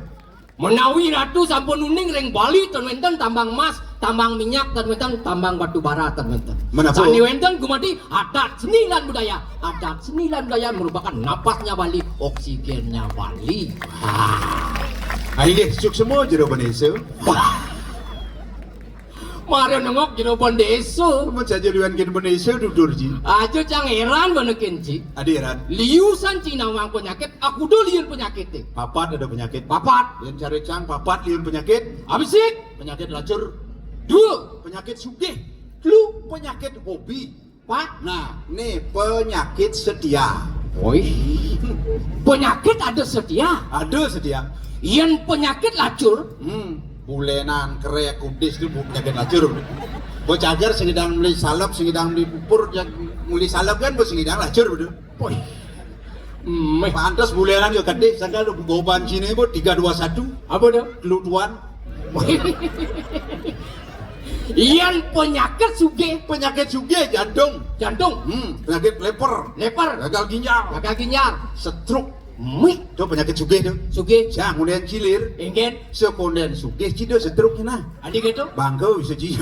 Menawi Ratu sampun uning ring Bali, ten wenten tambang emas, tambang minyak, ten wenten tambang batu bara, ten wenten. Menapa? Sane wenten gumadi adat seni lan budaya. Adat seni lan budaya merupakan napasnya Bali, oksigennya Bali. Ah. Ayo, nggih, suksma jero bendesa. Mara nengok jero bendesa. Mun saja liwan kin bendesa dudur, Ji. Aja cang heran benekin, Ji. Adi heran. Liusan Cina mang penyakit, aku do liun penyakit, eh. Papat ada penyakit. Papat. Yen cari cang papat liun penyakit. Abisik. Penyakit lacur. Dua. Penyakit sugih. Telu. Penyakit hobi. Pak, nah, nih penyakit setia. Woi. Penyakit ada setia. Ada setia. Yen penyakit lacur. Hmm, bulenan, kerek, kudis itu bu-, penyakit lacur. Bocah agar sing idang meli salep, sing idang meli pupur, yang meli salep kan, bos sing idang lacur, betul. Woi. Meh. Pantes bulenan yo gede, sangkal goban sini bu tiga dua satu. Apa dah? Kelutuan. Iyan penyakit sugih. Penyakit sugih jantung. Jantung. Hmm, penyakit leper. Leper. Gagal ginjal. Gagal ginjal. Stroke. Mih. Itu penyakit sugih tuh. Sugih. Jangan kemudian cilir. Ingin. Sekonden sugih cida stroke nah. Adi gitu? Bangga bisa ji.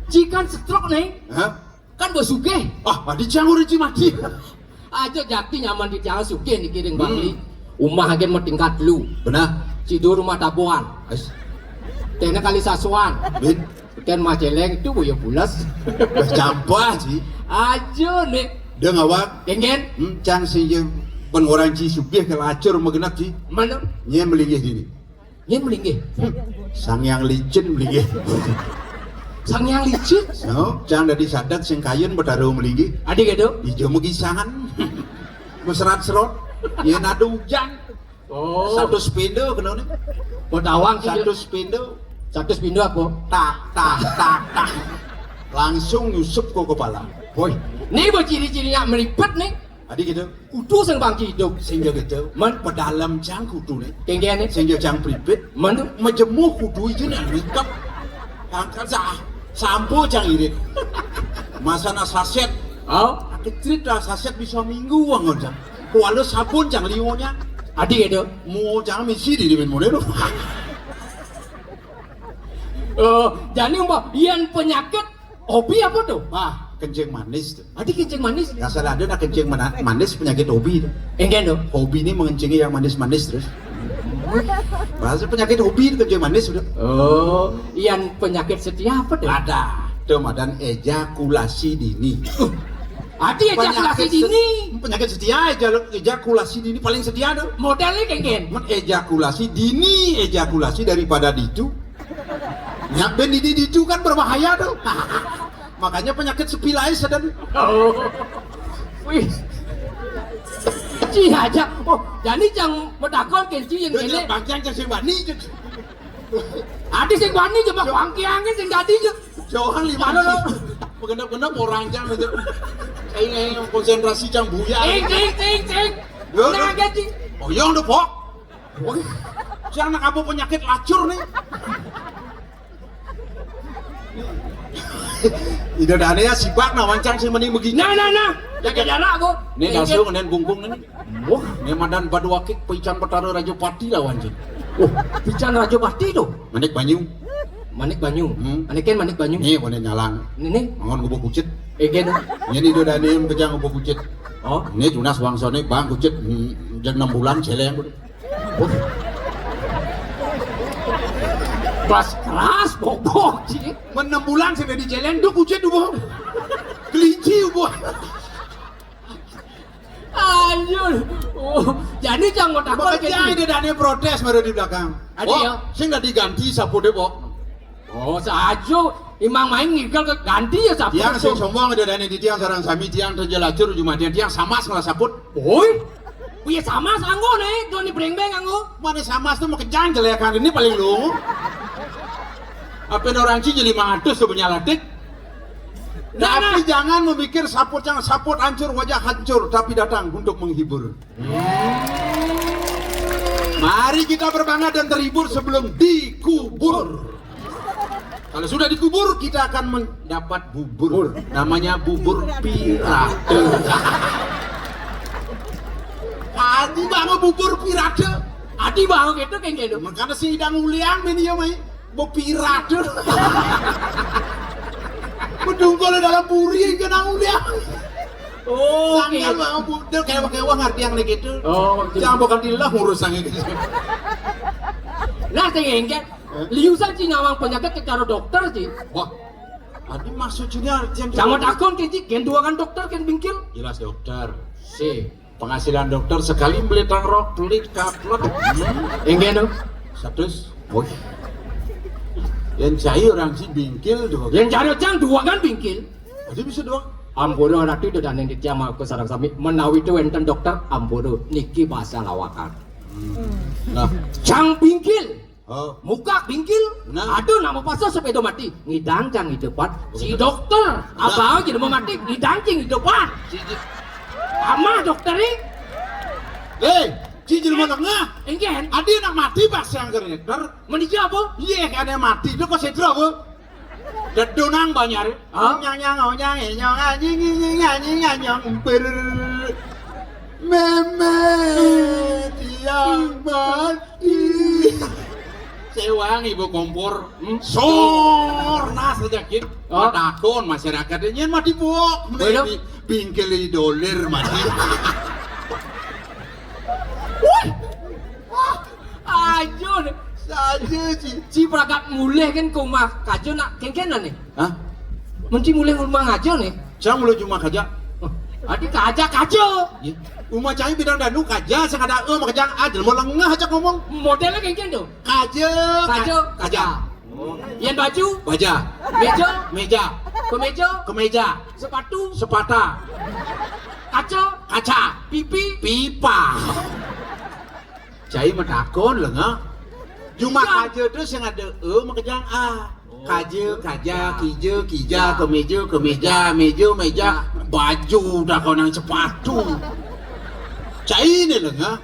Jikan stroke nih. Hah? Kan bos sugih. Ah, adi jangan udah ji mati. Aja jati nyaman di tiang sugih niki ring Bangli. Hmm. Umah agen matingkat lu. Benar. Cido rumah tabuan. Ais. Tena kali sasuan. Bin. Ken mah celeng itu boyo pulas. Dah campah ji. Aja nih. Deng awak. Kengen. Hmm, cang sing je pengorang ji sugih ke lacur magenap ji. Mana? Nye melinggih dini. Yen melinggih. Sang Yang Licin melinggih. Sang Yang Licin? No, cang dadi sadat sing kayun Betara melinggih. Adi gitu? Ijo megisangan. Mesrat serot. Yen ada hujan. Oh. Satu sepeda kena ni. Kau tawang sih. Satu sepeda. Satu sepeda apa? Tak, tak, tak, tak. Langsung nyusup ke kepala. Woi. Ni berciri-ciri nak meripet ni. Adi gitu. Kudu sing bangki hidup. Sehingga gitu. Men pedalem cang kudu nih. Kengkene. Sehingga cang pripit. Men. Mejemuh kudu izin yang lengkap. Angkat sah. Sampo cang irit. Masana saset. Oh. Kecrit dah saset bisa minggu wangon cang. Kuala sabun cang lionya. Adi gitu. Mau cang misi di dimin mune lu. Oh, jadi mbak, yang penyakit hobi apa tuh? Wah, kencing manis tuh. Adi kencing manis? Nggak salah ada nak kencing mana-, manis penyakit hobi tuh. Enggak tuh. Hobi ini mengencingi yang manis-manis terus. Bahasa penyakit hobi itu kencing manis udah. Oh, yang penyakit setia apa tuh? Ada. Tuh madan ejakulasi dini. Uh, Ati ejakulasi dini. Penyakit setia, eja-, ejakulasi dini paling setia tuh. Modelnya kayak gini. Men ejakulasi dini, ejakulasi daripada ditu. Nyak ben dini ditu kan berbahaya tuh. Makanya penyakit sepilae sedang. Oh. Wih. Ci aja. Oh, jadi cang mau takon ke ci yang ini. Bangkiang cang sing wani. Ati sing wani coba bangkiangnya sing tadi. Jauhan lima lo. Begenap-genap orang cang aja. Kayak konsentrasi cang buya. Cing, cing, cing, cing. Nah, gaji. Oh, iya udah pok. Jangan nak apa penyakit lacur nih. Ida dane ya sibak nah wancang sing meni begini. Nah, nah, nah. Jaga jarak, Bu. Nih dasu nen bungkung nih. Wah, nih madan badu akik pican Betara Rajapati lawan cing. Oh, pican Rajapati tuh. Manik banyu. Manik banyu. Hmm. Manik kan manik banyu. Nih, mana nyalang. Ini nih. Mangon gubuk kucit. Eh, gen. Ini udah dane pejang gubuk kucit. Oh. Ini tunas wangsone bang kucit. Hmm, jam enam bulan celeng. Kelas keras bobok sih. Enam bulan sudah dijalan duk ujian dulu. Kelinci bu. Ayo. Oh, jadi jangan takut. Makanya ada dane protes baru di belakang. Ada ya? Sing nggak diganti sapu deh, Bok. Oh, saja. Imang main ngigel ke ganti ya sapu. Tiang sing sombong ada dane di tiang sarang sami tiang terjelacur jumadian tiang sama salah saput. Woi. Wih sama sanggo nih, Doni Brengbeng anggo. Mana sama tuh mau kejang jelekan ini paling lu. Apa orang Ciji lima ratus tuh punya latik? Nah, tapi nah. Jangan memikir saput yang saput hancur wajah hancur tapi datang untuk menghibur. Mari kita berbangga dan terhibur sebelum dikubur. Kalau sudah dikubur kita akan mendapat bubur. Namanya bubur pirate. Adi bangun bubur pirate. Adi bangun gitu kan gitu. Makanya si idang uliang ini ya mai. Bubur pirate. Bedungkol dalam puri kena uliang. Oh, sangat bangun bubur kayak kayak ngerti yang gitu. Oh, jangan bukan dilah ngurus sange gitu. Nah, saya enggak. Liusan ci ngawang penyakit secara dokter ci. Wah. Adi maksudnya artian sama takon ke ci, gen dua kan dokter kan bingkil. Jelas dokter. Si penghasilan dokter sekali beli tangrok, pelit kaplek. Enggak dong. Satu. Woi. Yang cai orang si bingkil dua. Yang cari cang dua kan bingkil. Jadi bisa dua. Ampura ratu udah daneng di tiang aku sarang sami menawi itu enten dokter ampura niki bahasa lawakan. Nah, cang bingkil. Oh. Muka bingkil. Nah. Aduh, nama pasal sepeda mati. Ngidang cang hidupan. Si dokter, abang jadi mau mati. Ngidang cing hidupan. Ama dokter ini. Eh, cing jadi mau tengah. Enggak. Adi nak mati pas yang kerja. Meniki apa? Iya, kan mati. Itu kok sedra apa? Dedunang banyak. Hah? Nyang nyang nyang nyang anjing anjing anjing anjing ber. Meme tiang mati. Sewang ibu kompor. Hmm? Sor nah sejak gitu. Oh. Takon masyarakat nyen mati buok. Waduh. Bingkil dolir mati. Wah. Ajo. Saja ci. Ci pragat mulih kan ke rumah kajo nak kengkenan nih. Hah? Menci mulih rumah ngajo nih. Cang mulai cuma kaja. Adi kaja kajo. Iya. Rumah cai bidang danu kaja sing ada eh makajang aja mau lengah aja ngomong. Modelnya kengken tuh. Kaja. Kajo. Kaja. Yang baju. Baja. Meja. Meja. Kemeja. Kemeja. Sepatu. Sepata. Kaca. Kaca. Pipi. Pipa. Cai matakon lenga. Cuma kaja tuh sing ada e makajang a. Kaja, kaja, kija, kija, kemeja, kemeja, meja, meja, baju, dah kau nang sepatu. Cai ni lenga.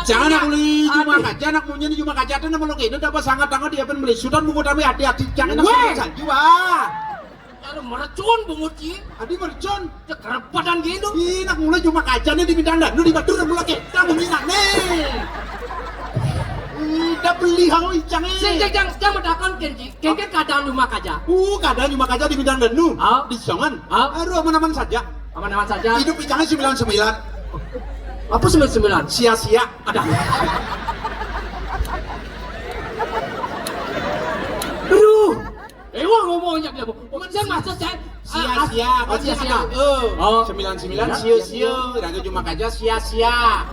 Jangan aku li cuma kaja, anak punya ni cuma kaja tuh nama lo kena dapat sangat tangan dia pun beli sudan buku tapi hati-hati jangan nak salju ah. Kalau mercun bungut ci. Adi mercun. Cek kerepadan gitu. Ih, nak mulai cuma kaca nih di bintang dan lu di batur mulai kita meminang nih. Ih, dah beli hau icang nih. Sing jang jang jang matakon kenji. Kengken keadaan rumah kaja. Uh, keadaan rumah kaja di bintang dan lu. Ah. Di songan. Ah. Aduh aman-aman saja. Aman-aman saja. Hidup icangnya sembilan sembilan. Apa sembilan sembilan? Sia-sia. Ada. Aduh. Eh, wah ngomongnya dia. Bukan saya maksud saya. Sia-sia. Oh, sia-sia. Kan ada, eh, oh, sembilan sembilan, iya, sio-sio. Sia-sia. Ira ado Jumakaja sia-sia.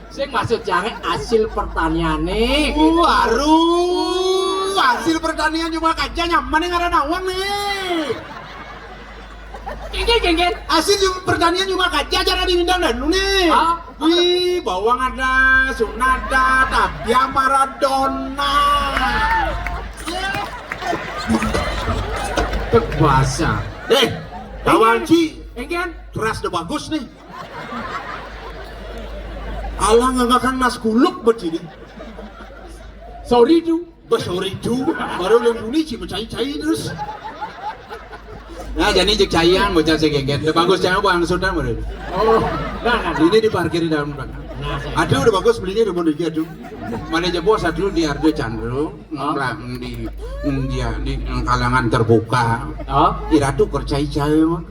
Sing maksud jare hasil pertaniane. Waduh, hasil pertanian Jumakaja nyaman ning ngaran awang nih. Kengken, kengken. Hasil pertanian Jumakaja, jare di Mindanao nih. Hah? Wih, bawang ada, Sun ada, tapi Maradona. Tegbasa. Eh, kawan ci. Engken. Keras dah bagus nih. Alah, nggak ngakang nas kuluk begini. Sorry, Du. Bah, sorry, Du. Baru lu muni ci mencai-cai terus. Nah, jadi cek caian bocah sing geget. Udah bagus, jangan buang sudah, baru. Oh, nah, nah, nah. Ini diparkir di dalam belakang. Nah, saya. Aduh, udah bagus belinya, udah mau iki, aduh. Mana aja bos, aduh, di Arjo Candro. Oh. Ngeblak di, dia di kalangan terbuka. Oh. Iratu kercai cai mah.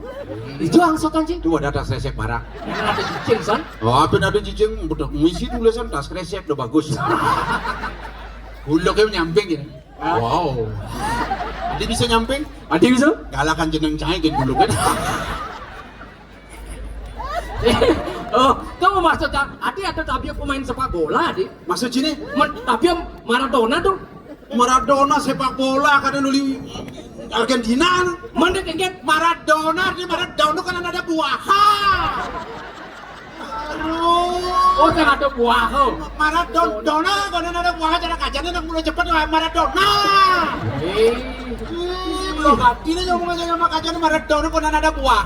Itu angsotan, Cing. Itu ada tas resek barang. Yang ada cicing, San. Oh, apa ada cicing? Udah misi tulisan tas resek udah bagus. Guluknya nyamping ya. Ah. Wow. Adi bisa nyamping? Adi bisa? Galakan jeneng cai ke guluknya. Oh, kamu maksud tak? Adi ada tapi pemain sepak bola, Adi. Maksud sini? Men, tapi Maradona tuh. Maradona sepak bola kada nuli Argentina. Mendek engket. Maradona, di Maradona kan ada buah. Aduh. Oh, sing ada buah, oh. Maradona, Dona, kono ada buah, cara kajane nang mulai cepet lah, Maradona. Eh. Ih, belum ganti nih ngomong aja sama kajane Maradona, kono ada buah.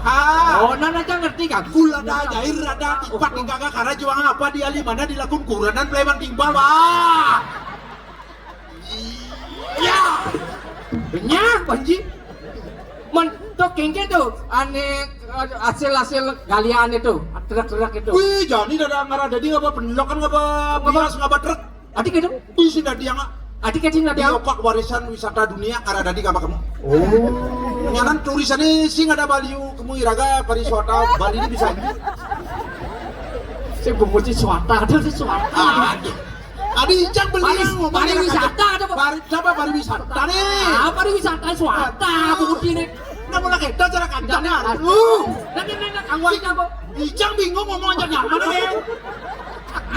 Oh, nana aja ngerti kan? Gula ada, air ada, tipat di kagak, karena juang apa di alimana dilakukan kuranan, pleman timbal, wah. Iya. Banyak, Panji. Men, tuh kengke tuh, ane, hasil-hasil galian itu, truk-truk itu. Wih, jani dada ngarah dadi apa pendelokan apa bias ngapa truk? Adi gitu? Wih, sing dadi yang Adi kecing dadi di yang opak warisan wisata dunia ngarah dadi apa kamu? Oh. Nyanan tulisannya sing ada Bali, kamu iraga pariwisata Bali ini bisa. Saya bungut si swata, ada si swata. Aduh. Adi ijang beli pari-, yang ngomong pariwisata ada apa? Pari-, siapa pariwisata nih? Ah, pariwisata swata, bungut ini. Nah, mulai kita cara kancane. Aduh. Nanti, nanti, nanti, awal apa? Ijang bingung ngomong aja nyaman nih.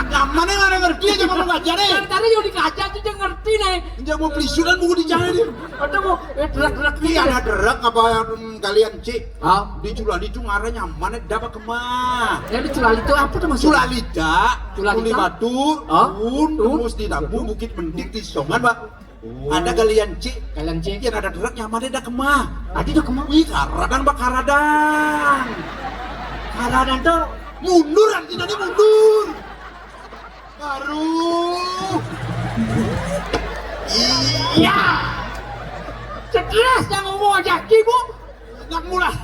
Nyaman nih, mana ngerti aja ngomong aja nih. Yang tadi yang dikaca tuh yang ngerti nih. Ijang mau pelisuran bungut ijang nih. Ada mau, eh, derak-derak. Iya, ada derak apa, hmm, kalian, Cik? Hah? Di Culali itu ngarah nyaman, ada apa kemah? Yang di Culali itu apa tuh, Mas? Culalita, Culalita? Culibatur, hah? Tuun, tuun, terus di Tambu, Bukit Mending, di Songan, Pak. Oh. Ada galian cik. Galian cik. Yang ada derak nyaman, ada kemah. Adi ada kemah? Wih, karadang, Pak, karadang. Karadang tuh mundur, artinya ini mundur. Baru. Iya. Stres yang ngomong aja, Ibu. Nak mulai.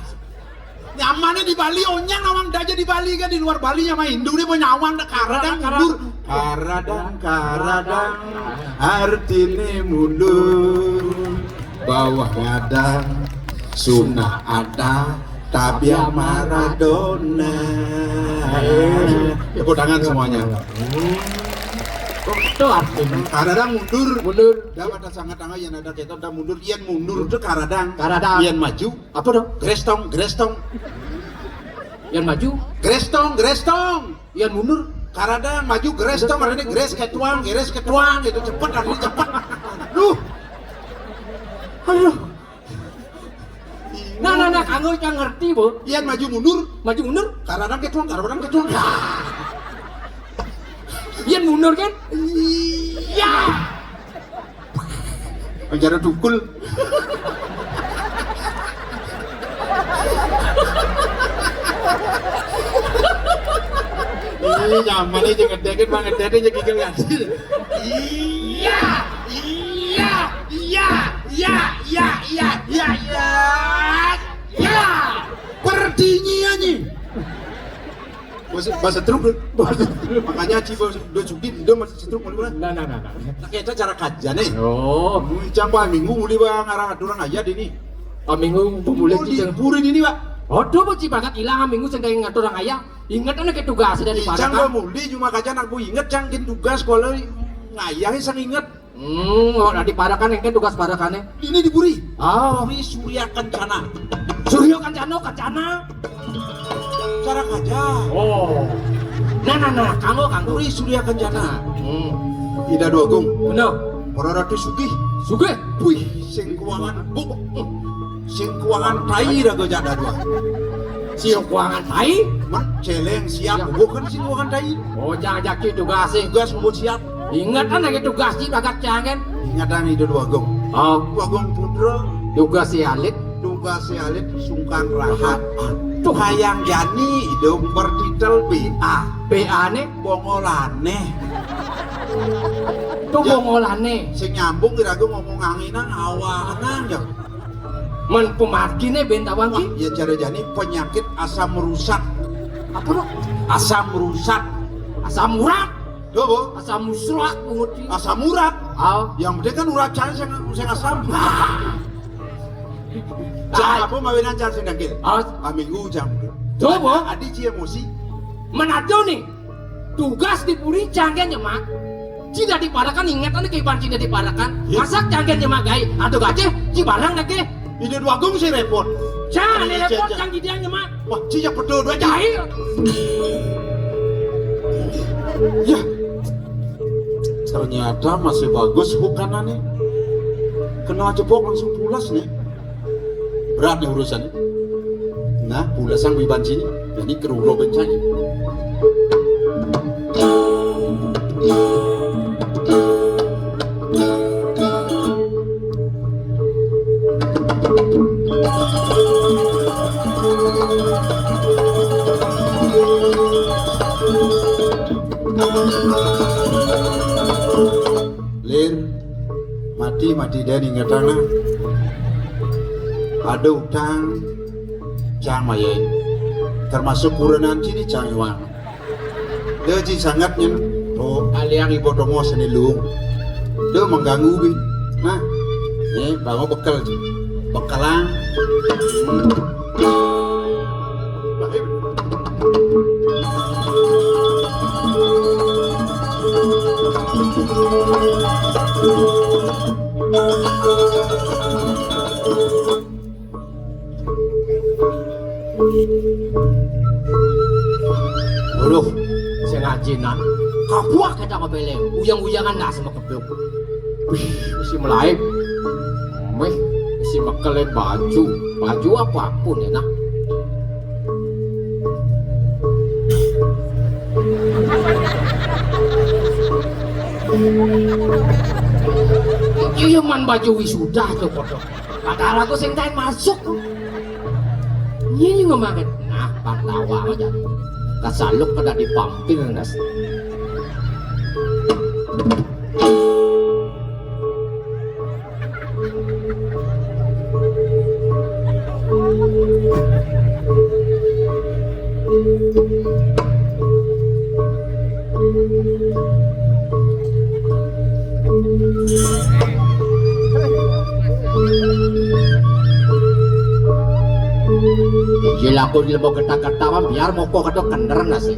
Nyamannya di Bali, onyang nawang daja di Bali kan, di luar Bali nyaman Hindu dia mau nyawang dah karadang mundur. Karadang, karadang, artinya mundur. Bawah ngadang, Suna ada, tapi Maradona. Tepuk tangan semuanya. Itu artinya. Karadang mundur. Mundur. Dah pada sangat tangga yang ada kita dah mundur, yang mundur itu karadang. Karadang. Yang maju. Apa dong? Grestong, grestong. Yang maju. Grestong, grestong. Yang mundur. Karadang maju grestong, ada nih gres ketuang, gres ketuang, itu cepet, ada nih cepet. Duh. Aduh. Nah, nah, nah, kanggo yang ngerti, Bu. Yang maju mundur. Maju mundur. Karadang ketuang, karadang ketuang. Yang mundur kan? Iya. Penjara dukul. Ini nyaman aja ngedekin, Bang, ngedekin aja gigil ngaji. Iya, iya, iya, iya, iya, iya, iya, iya. Iya. Pertinyiannya. Bahasa, bahasa truk, Dun. Bahasa truk. Makanya Ci Bos, Dun Sugdi, Dun masih truk, mau liburan. Nah, nah, nah, nah. Nah, kita cara kajian nih. Oh. Muncang, Pak, minggu muli, Bang, ngarang aturan aja deh nih. Ah, minggu pemulih. Oh, di Ciceng. Puri ini, Pak. Aduh, Pak, Ci banget hilang, minggu sing kayak ngatur orang ayah. Ingat anak ke tugas dari Icang Parakan. Muli, cuma kaca anak bu inget, Cang, kin tugas, kalau ngayah, sang inget. Hmm, oh, nah, di Parakan, yang kan tugas Parakannya. Ini di Puri. Oh. Puri Surya Kencana. Surya Kencana, Kencana. Cara kaja. Oh. Nah, nah, nah, kanggo, kanggo. Puri Surya Kencana. Hmm. Ida Dwagung. Bener. Para Ratu Sugih. Sugih. Wih, sing kuangan buk. Sing kuangan tai raga jada dua. Sing kuangan tai? Man, celeng siap. Siap. Bukan sing kuangan tai. Oh, jangan jaki tugas sih. Tugas buat siap. Ingatan lagi tugas di bagat jangan. Ingatan Ida Dwagung. Oh. Dwagung Putra. Tugas si alit. Tugas si alit sungkan rahat. Tuh. Hayang jani Ida bertitel B A. B A ne? Bongolane. Tuh ya. Bongolane. Sing nyambung iraga ngomong anginan awanan ya. Men pemargine ben tawang ki? Wah, ya cara jani penyakit asam rusak. Apa, Dok? Asam rusak. Asam urat. Tuh, Bu. Asam musrak, Bu Ngerti. Asam urat. Oh. Yang penting kan urat cang sing, sing asam. Cang apa mawinan cang sing dangkil? Oh. Aminggu cang. Tuh, Bu. Adi ci emosi. Menado nih. Tugas di puri cangge nyemak. Cina diparakan, ingat anu kehidupan cina diparakan. Iya. Masak cangge nyemak gai. Atau gajeh, ci barang dake. Ida Dwagung sih repot. Cang, ada repot cang di dia nyemak. Wah, ci ya betul dua jahil. Ya. Ternyata masih bagus bukanannya. Kena jebok langsung pulas nih. Berat nih urusan. Nah, pula sang wiban sini. Jadi keruro bencana. Lir, mati, mati dan ingetana. Ada utang, cang mayai. Termasuk kurenan cini cang iwang. Dia ci sangat nyen. Oh, aliang ibu domo seni luung. Dia mengganggu bi. Nah, ini bawa bekel ci. Bekelang. Waduh, sing ajinan. Kabuak kita kepele. Uyang-uyangan dah sama keblok. Wih, mesti melaib. Meh, mesti mekele baju. Baju apapun enak. Iya, man, baju wisuda tuh, kodok. Padahal aku sing kain masuk. Iya, iya, ngomongin. Nah, pantawa aja. Kasaluk pada dipampir, nas. Ijil aku di lembok getah-getah, biar moko kedok kender nasi.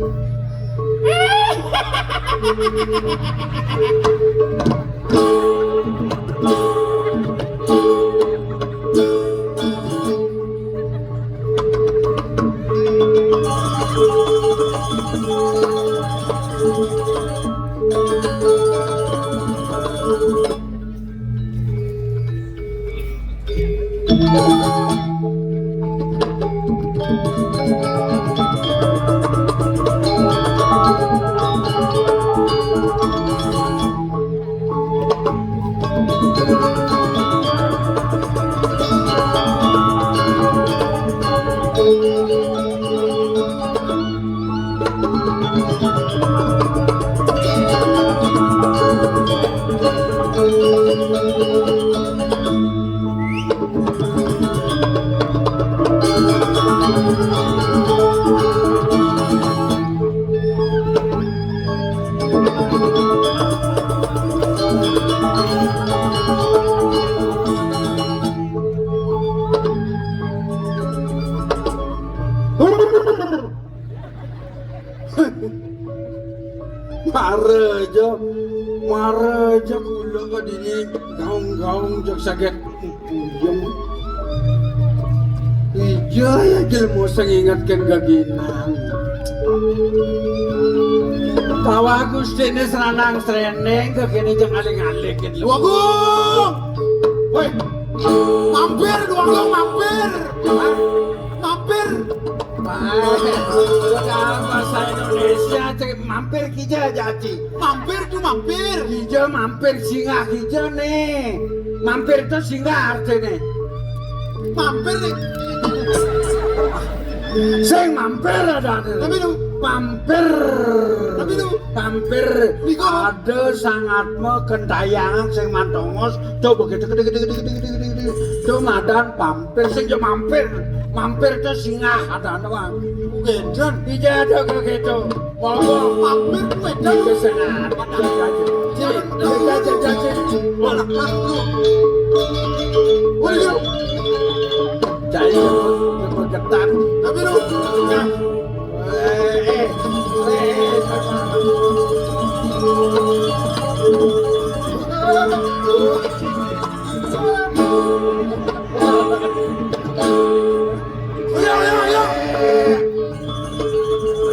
Mara aja, mara aja kula ka dini gaung-gaung jag saget puyeng. Ih, Ya, ya, jelema sing ingetken geginang. Tawa Gustine sranang sreneng, gegene jeng aling-aling gitu. Wagung! Woi, mampir, Wagung, mampir! Hah? Mampir! Baik, bahasa Indonesia, cek mampir kija jadi. Mampir tuh mampir. Kija mampir, singgah kija nih. Mampir tuh singgah artinya. Mampir nih. Sing mampir ada nih. Tapi lu. Mampir. Tapi lu. Mampir. Niku. Ada sangat mekentayang sing mantongos. Coba gitu, gitu, gitu, gitu, gitu, gitu, gitu, gitu. Tuh madan mampir, sing yo mampir. Mampir tuh singgah ada nih. Bukan, Jon. Ija ada kayak gitu. Monggo. Mampir kuwe, Jon. Kesengan. Cek, cek, cek, cek, cek. Malah, malah, lu. Waduh. Cari kepegetan. Tapi lu. Nah. Eh, eh, eh, eh. Ayo, ayo, ayo.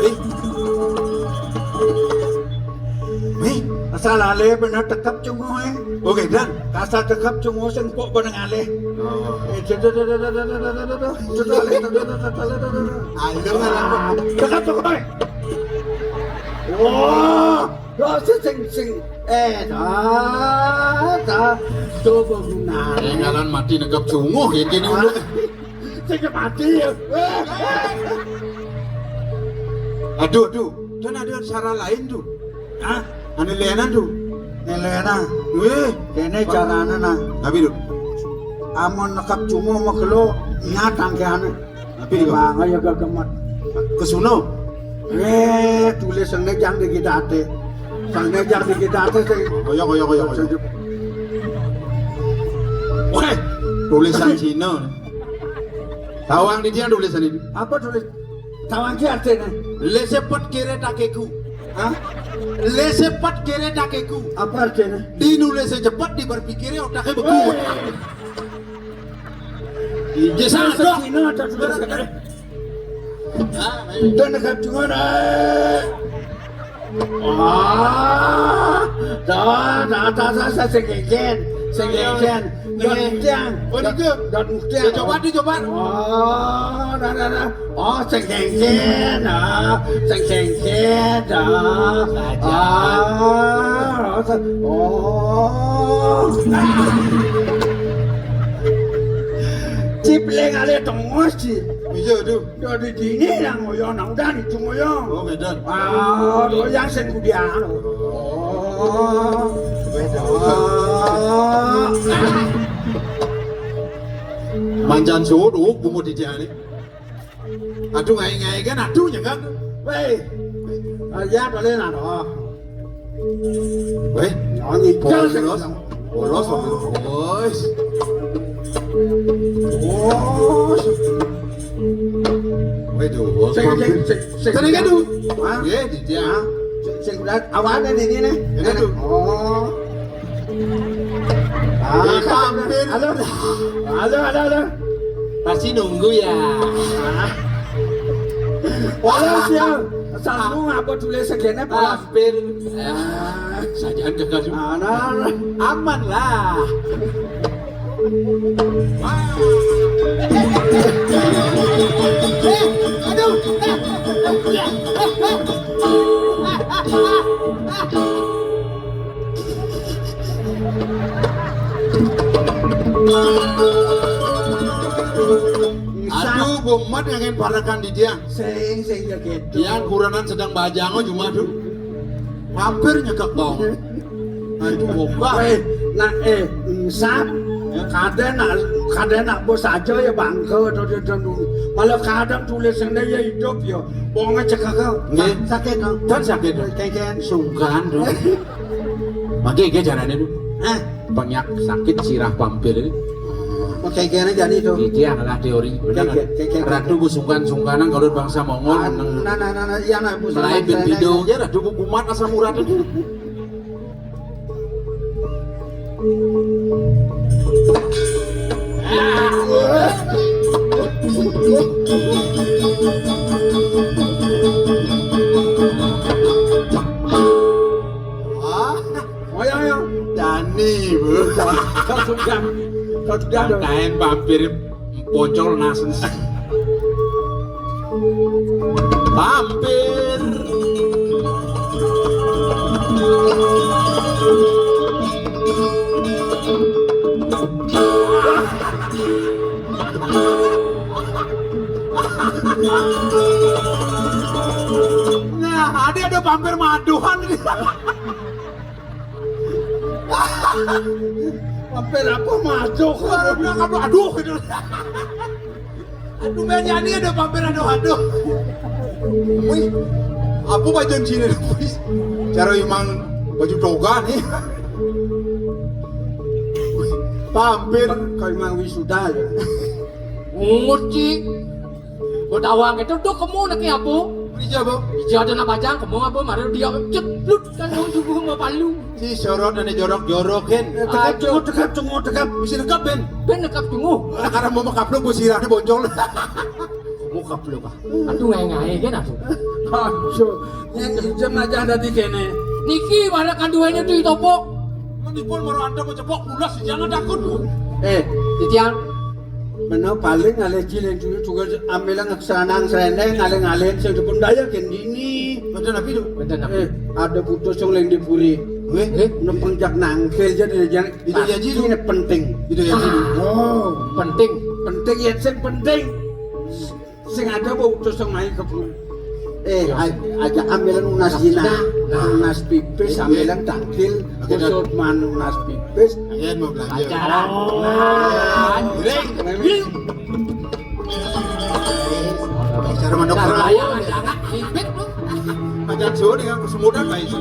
Eh. Nih, asal ale bener tekep cunguh, eh. Oke, Dan. Asal tekep cunguh sing pok beneng ale. Oh. Eh, duh, duh, duh. Ayo, ngalah. Tekep cunguh, eh. Wah, wah, sing, sing, sing. Eh, dah, dah. Coba guna. Eh, ngalan mati nekep cunguh ya, kene ulun. Sing mati ya. Aduh, aduh. Dan ada cara lain tuh. Hah? Ane lenan tuh. Ane lenan. Weh, kene carane nah. Tapi tuh. Amun nekep cunguh megelo nyatang kene. Tapi tuh. Bang ya gegemet. Kesuno. Eh, tulis sing nejang di kita ate. Sing nejang di kita ate sing. Koyo, koyo, koyo, koyo. Weh, tulisan Cina. Tawang di dia tulisan ini. Apa tulis? Tawang ki artinya? Laissez-passer kere takeku. Hah? Laissez-passer kere takeku. Apa artinya? Di nulis cepat, di berpikirnya otaknya beku. Weh. Iya, salah. Bahasa Cina ada tulisan. Dan dekat cunguh, eh. Wah, dah, dah, dah, dah, dah, sing kengken, sing kengken. Dot tiang. Oh, dot, niku. Dot tiang. Ya, coba, dicoba. Oh, dah, dah, dah. Oh, sing kengken, ah. Sing kengken, ah. Saja. Ah, oh, sing, oh. Cipling ale tengos, Ci. Iya, tuh. Dadi dini nang ngoyo, nang udan itu ngoyo. Oh, ngeten. Ah, yang sing kudian. Oh. Beda. Ah. Mancan sudu, bungut di jari. Aduh, ngai-ngai kan, aduh, nyegang. Weh. Ah, ya, boleh, nah, oh. Weh, nyanyi polos, terus. Polos, polos. Oh. Weh, tuh. Sing, sing, sing, sing. Tadi kan tuh. Hah? Iya, di dia. Hah? Sing, sing, udah, awane nih, ini nih. Ini tuh. Oh. Ah, eh, Pak Ampir. Halo. Halo, halo, halo. Pasti nunggu ya. Halo, siang. Sanu ngapa tulis segene, Pak? Ampir. Ah, sajaan gagal juga. Aman lah. Eh, aduh. Aduh, bomat ngangen parekan di dia. Sing, sing ya gitu. Dia kurenan sedang bajang, oh, cuma tuh. Hampir nyekek, Bang. Nah, itu bobat. Eh, nak, eh, ensap. Ya. Kadang nak, kadang nak bos aja ya bangke, tuh, tuh, tuh, tuh. Malah kadang tulis yang dia hidup ya. Bohong aja kagak. Nggih. Sakit, no? Dan sakit. Kengken. Sungkan, tuh. Mangke nggih carane, tuh. Hah? Banyak sakit sirah pampir. Oke, kene jani to. Iki adalah teori. Bener. Oke, oke, oke. Ratu ku sungkan-sungkanan kalau bangsa Mongol. Ah, nang nah, nah, nah, nah, iya, nah, pusat mulai bangsa ben ini. Beda Ya, ratu ku kumat asam urat itu. Wah, ayo, ayo. Dani, Bu. Kau sudah, kau sudah. Kain vampir pocol nasen. Vampir. Nah, ada, ada vampir maduhan. Vampir apa maduh? Aduh, aduh, aduh, gitu. Aduh, main nyanyi ada vampir, aduh, aduh. Wih, apa baju sini, wih? Cara emang baju toga nih. Wih, vampir. Kalau emang wisuda ya. Nguci. Betawang itu tuh kamu nak apa? Iya, Bu. Iya, ada nak bajang, kamu apa? Mari dia ceplut kan, kamu juga mau palu. Si sorot ada jorok-jorokin. Eh, tekap, aduh. Cunguh, tekap, cunguh, tekap. Bisa dekap, Ben. Ben dekap cunguh. Lah, karena mau mekap lu, gue sirahnya boncol. Mau kap lu, Pak. Aduh, ngai-ngai kan, aduh. Aduh, yang jam aja ada di kene. Niki, mana kanduannya tuh, topok? Mendipun mau anda mau cepok, pulas, jangan takut, Bu. Eh, titiang. Mana paling ngalih jil yang dulu juga ambil yang kesanang, serendeng, ngalih-ngalih, yang dipun daya, kendini. Betul, tapi itu. Betul, tapi. Eh, ada putus yang lain di puri. Weh? Eh? Numpang jak nangkil, jadi jangan. Itu ya, Ji. Ini penting. Itu ya, Ji. Oh. Penting. Penting ya, sing penting. Sing ada apa utus sing main kebun. Eh, a-, aja ambilan nunas dina. Nah. Nunas pipis, ambilan tangkil. Oke, kusut man nunas pipis. Ayan mau belanja. Pacaran. Oh. Nah. Ring. Cara mandok. Nah, perahu. Bayang aja anak, bibit lu. Pacar suruh dengan kesemutan, Pak, itu.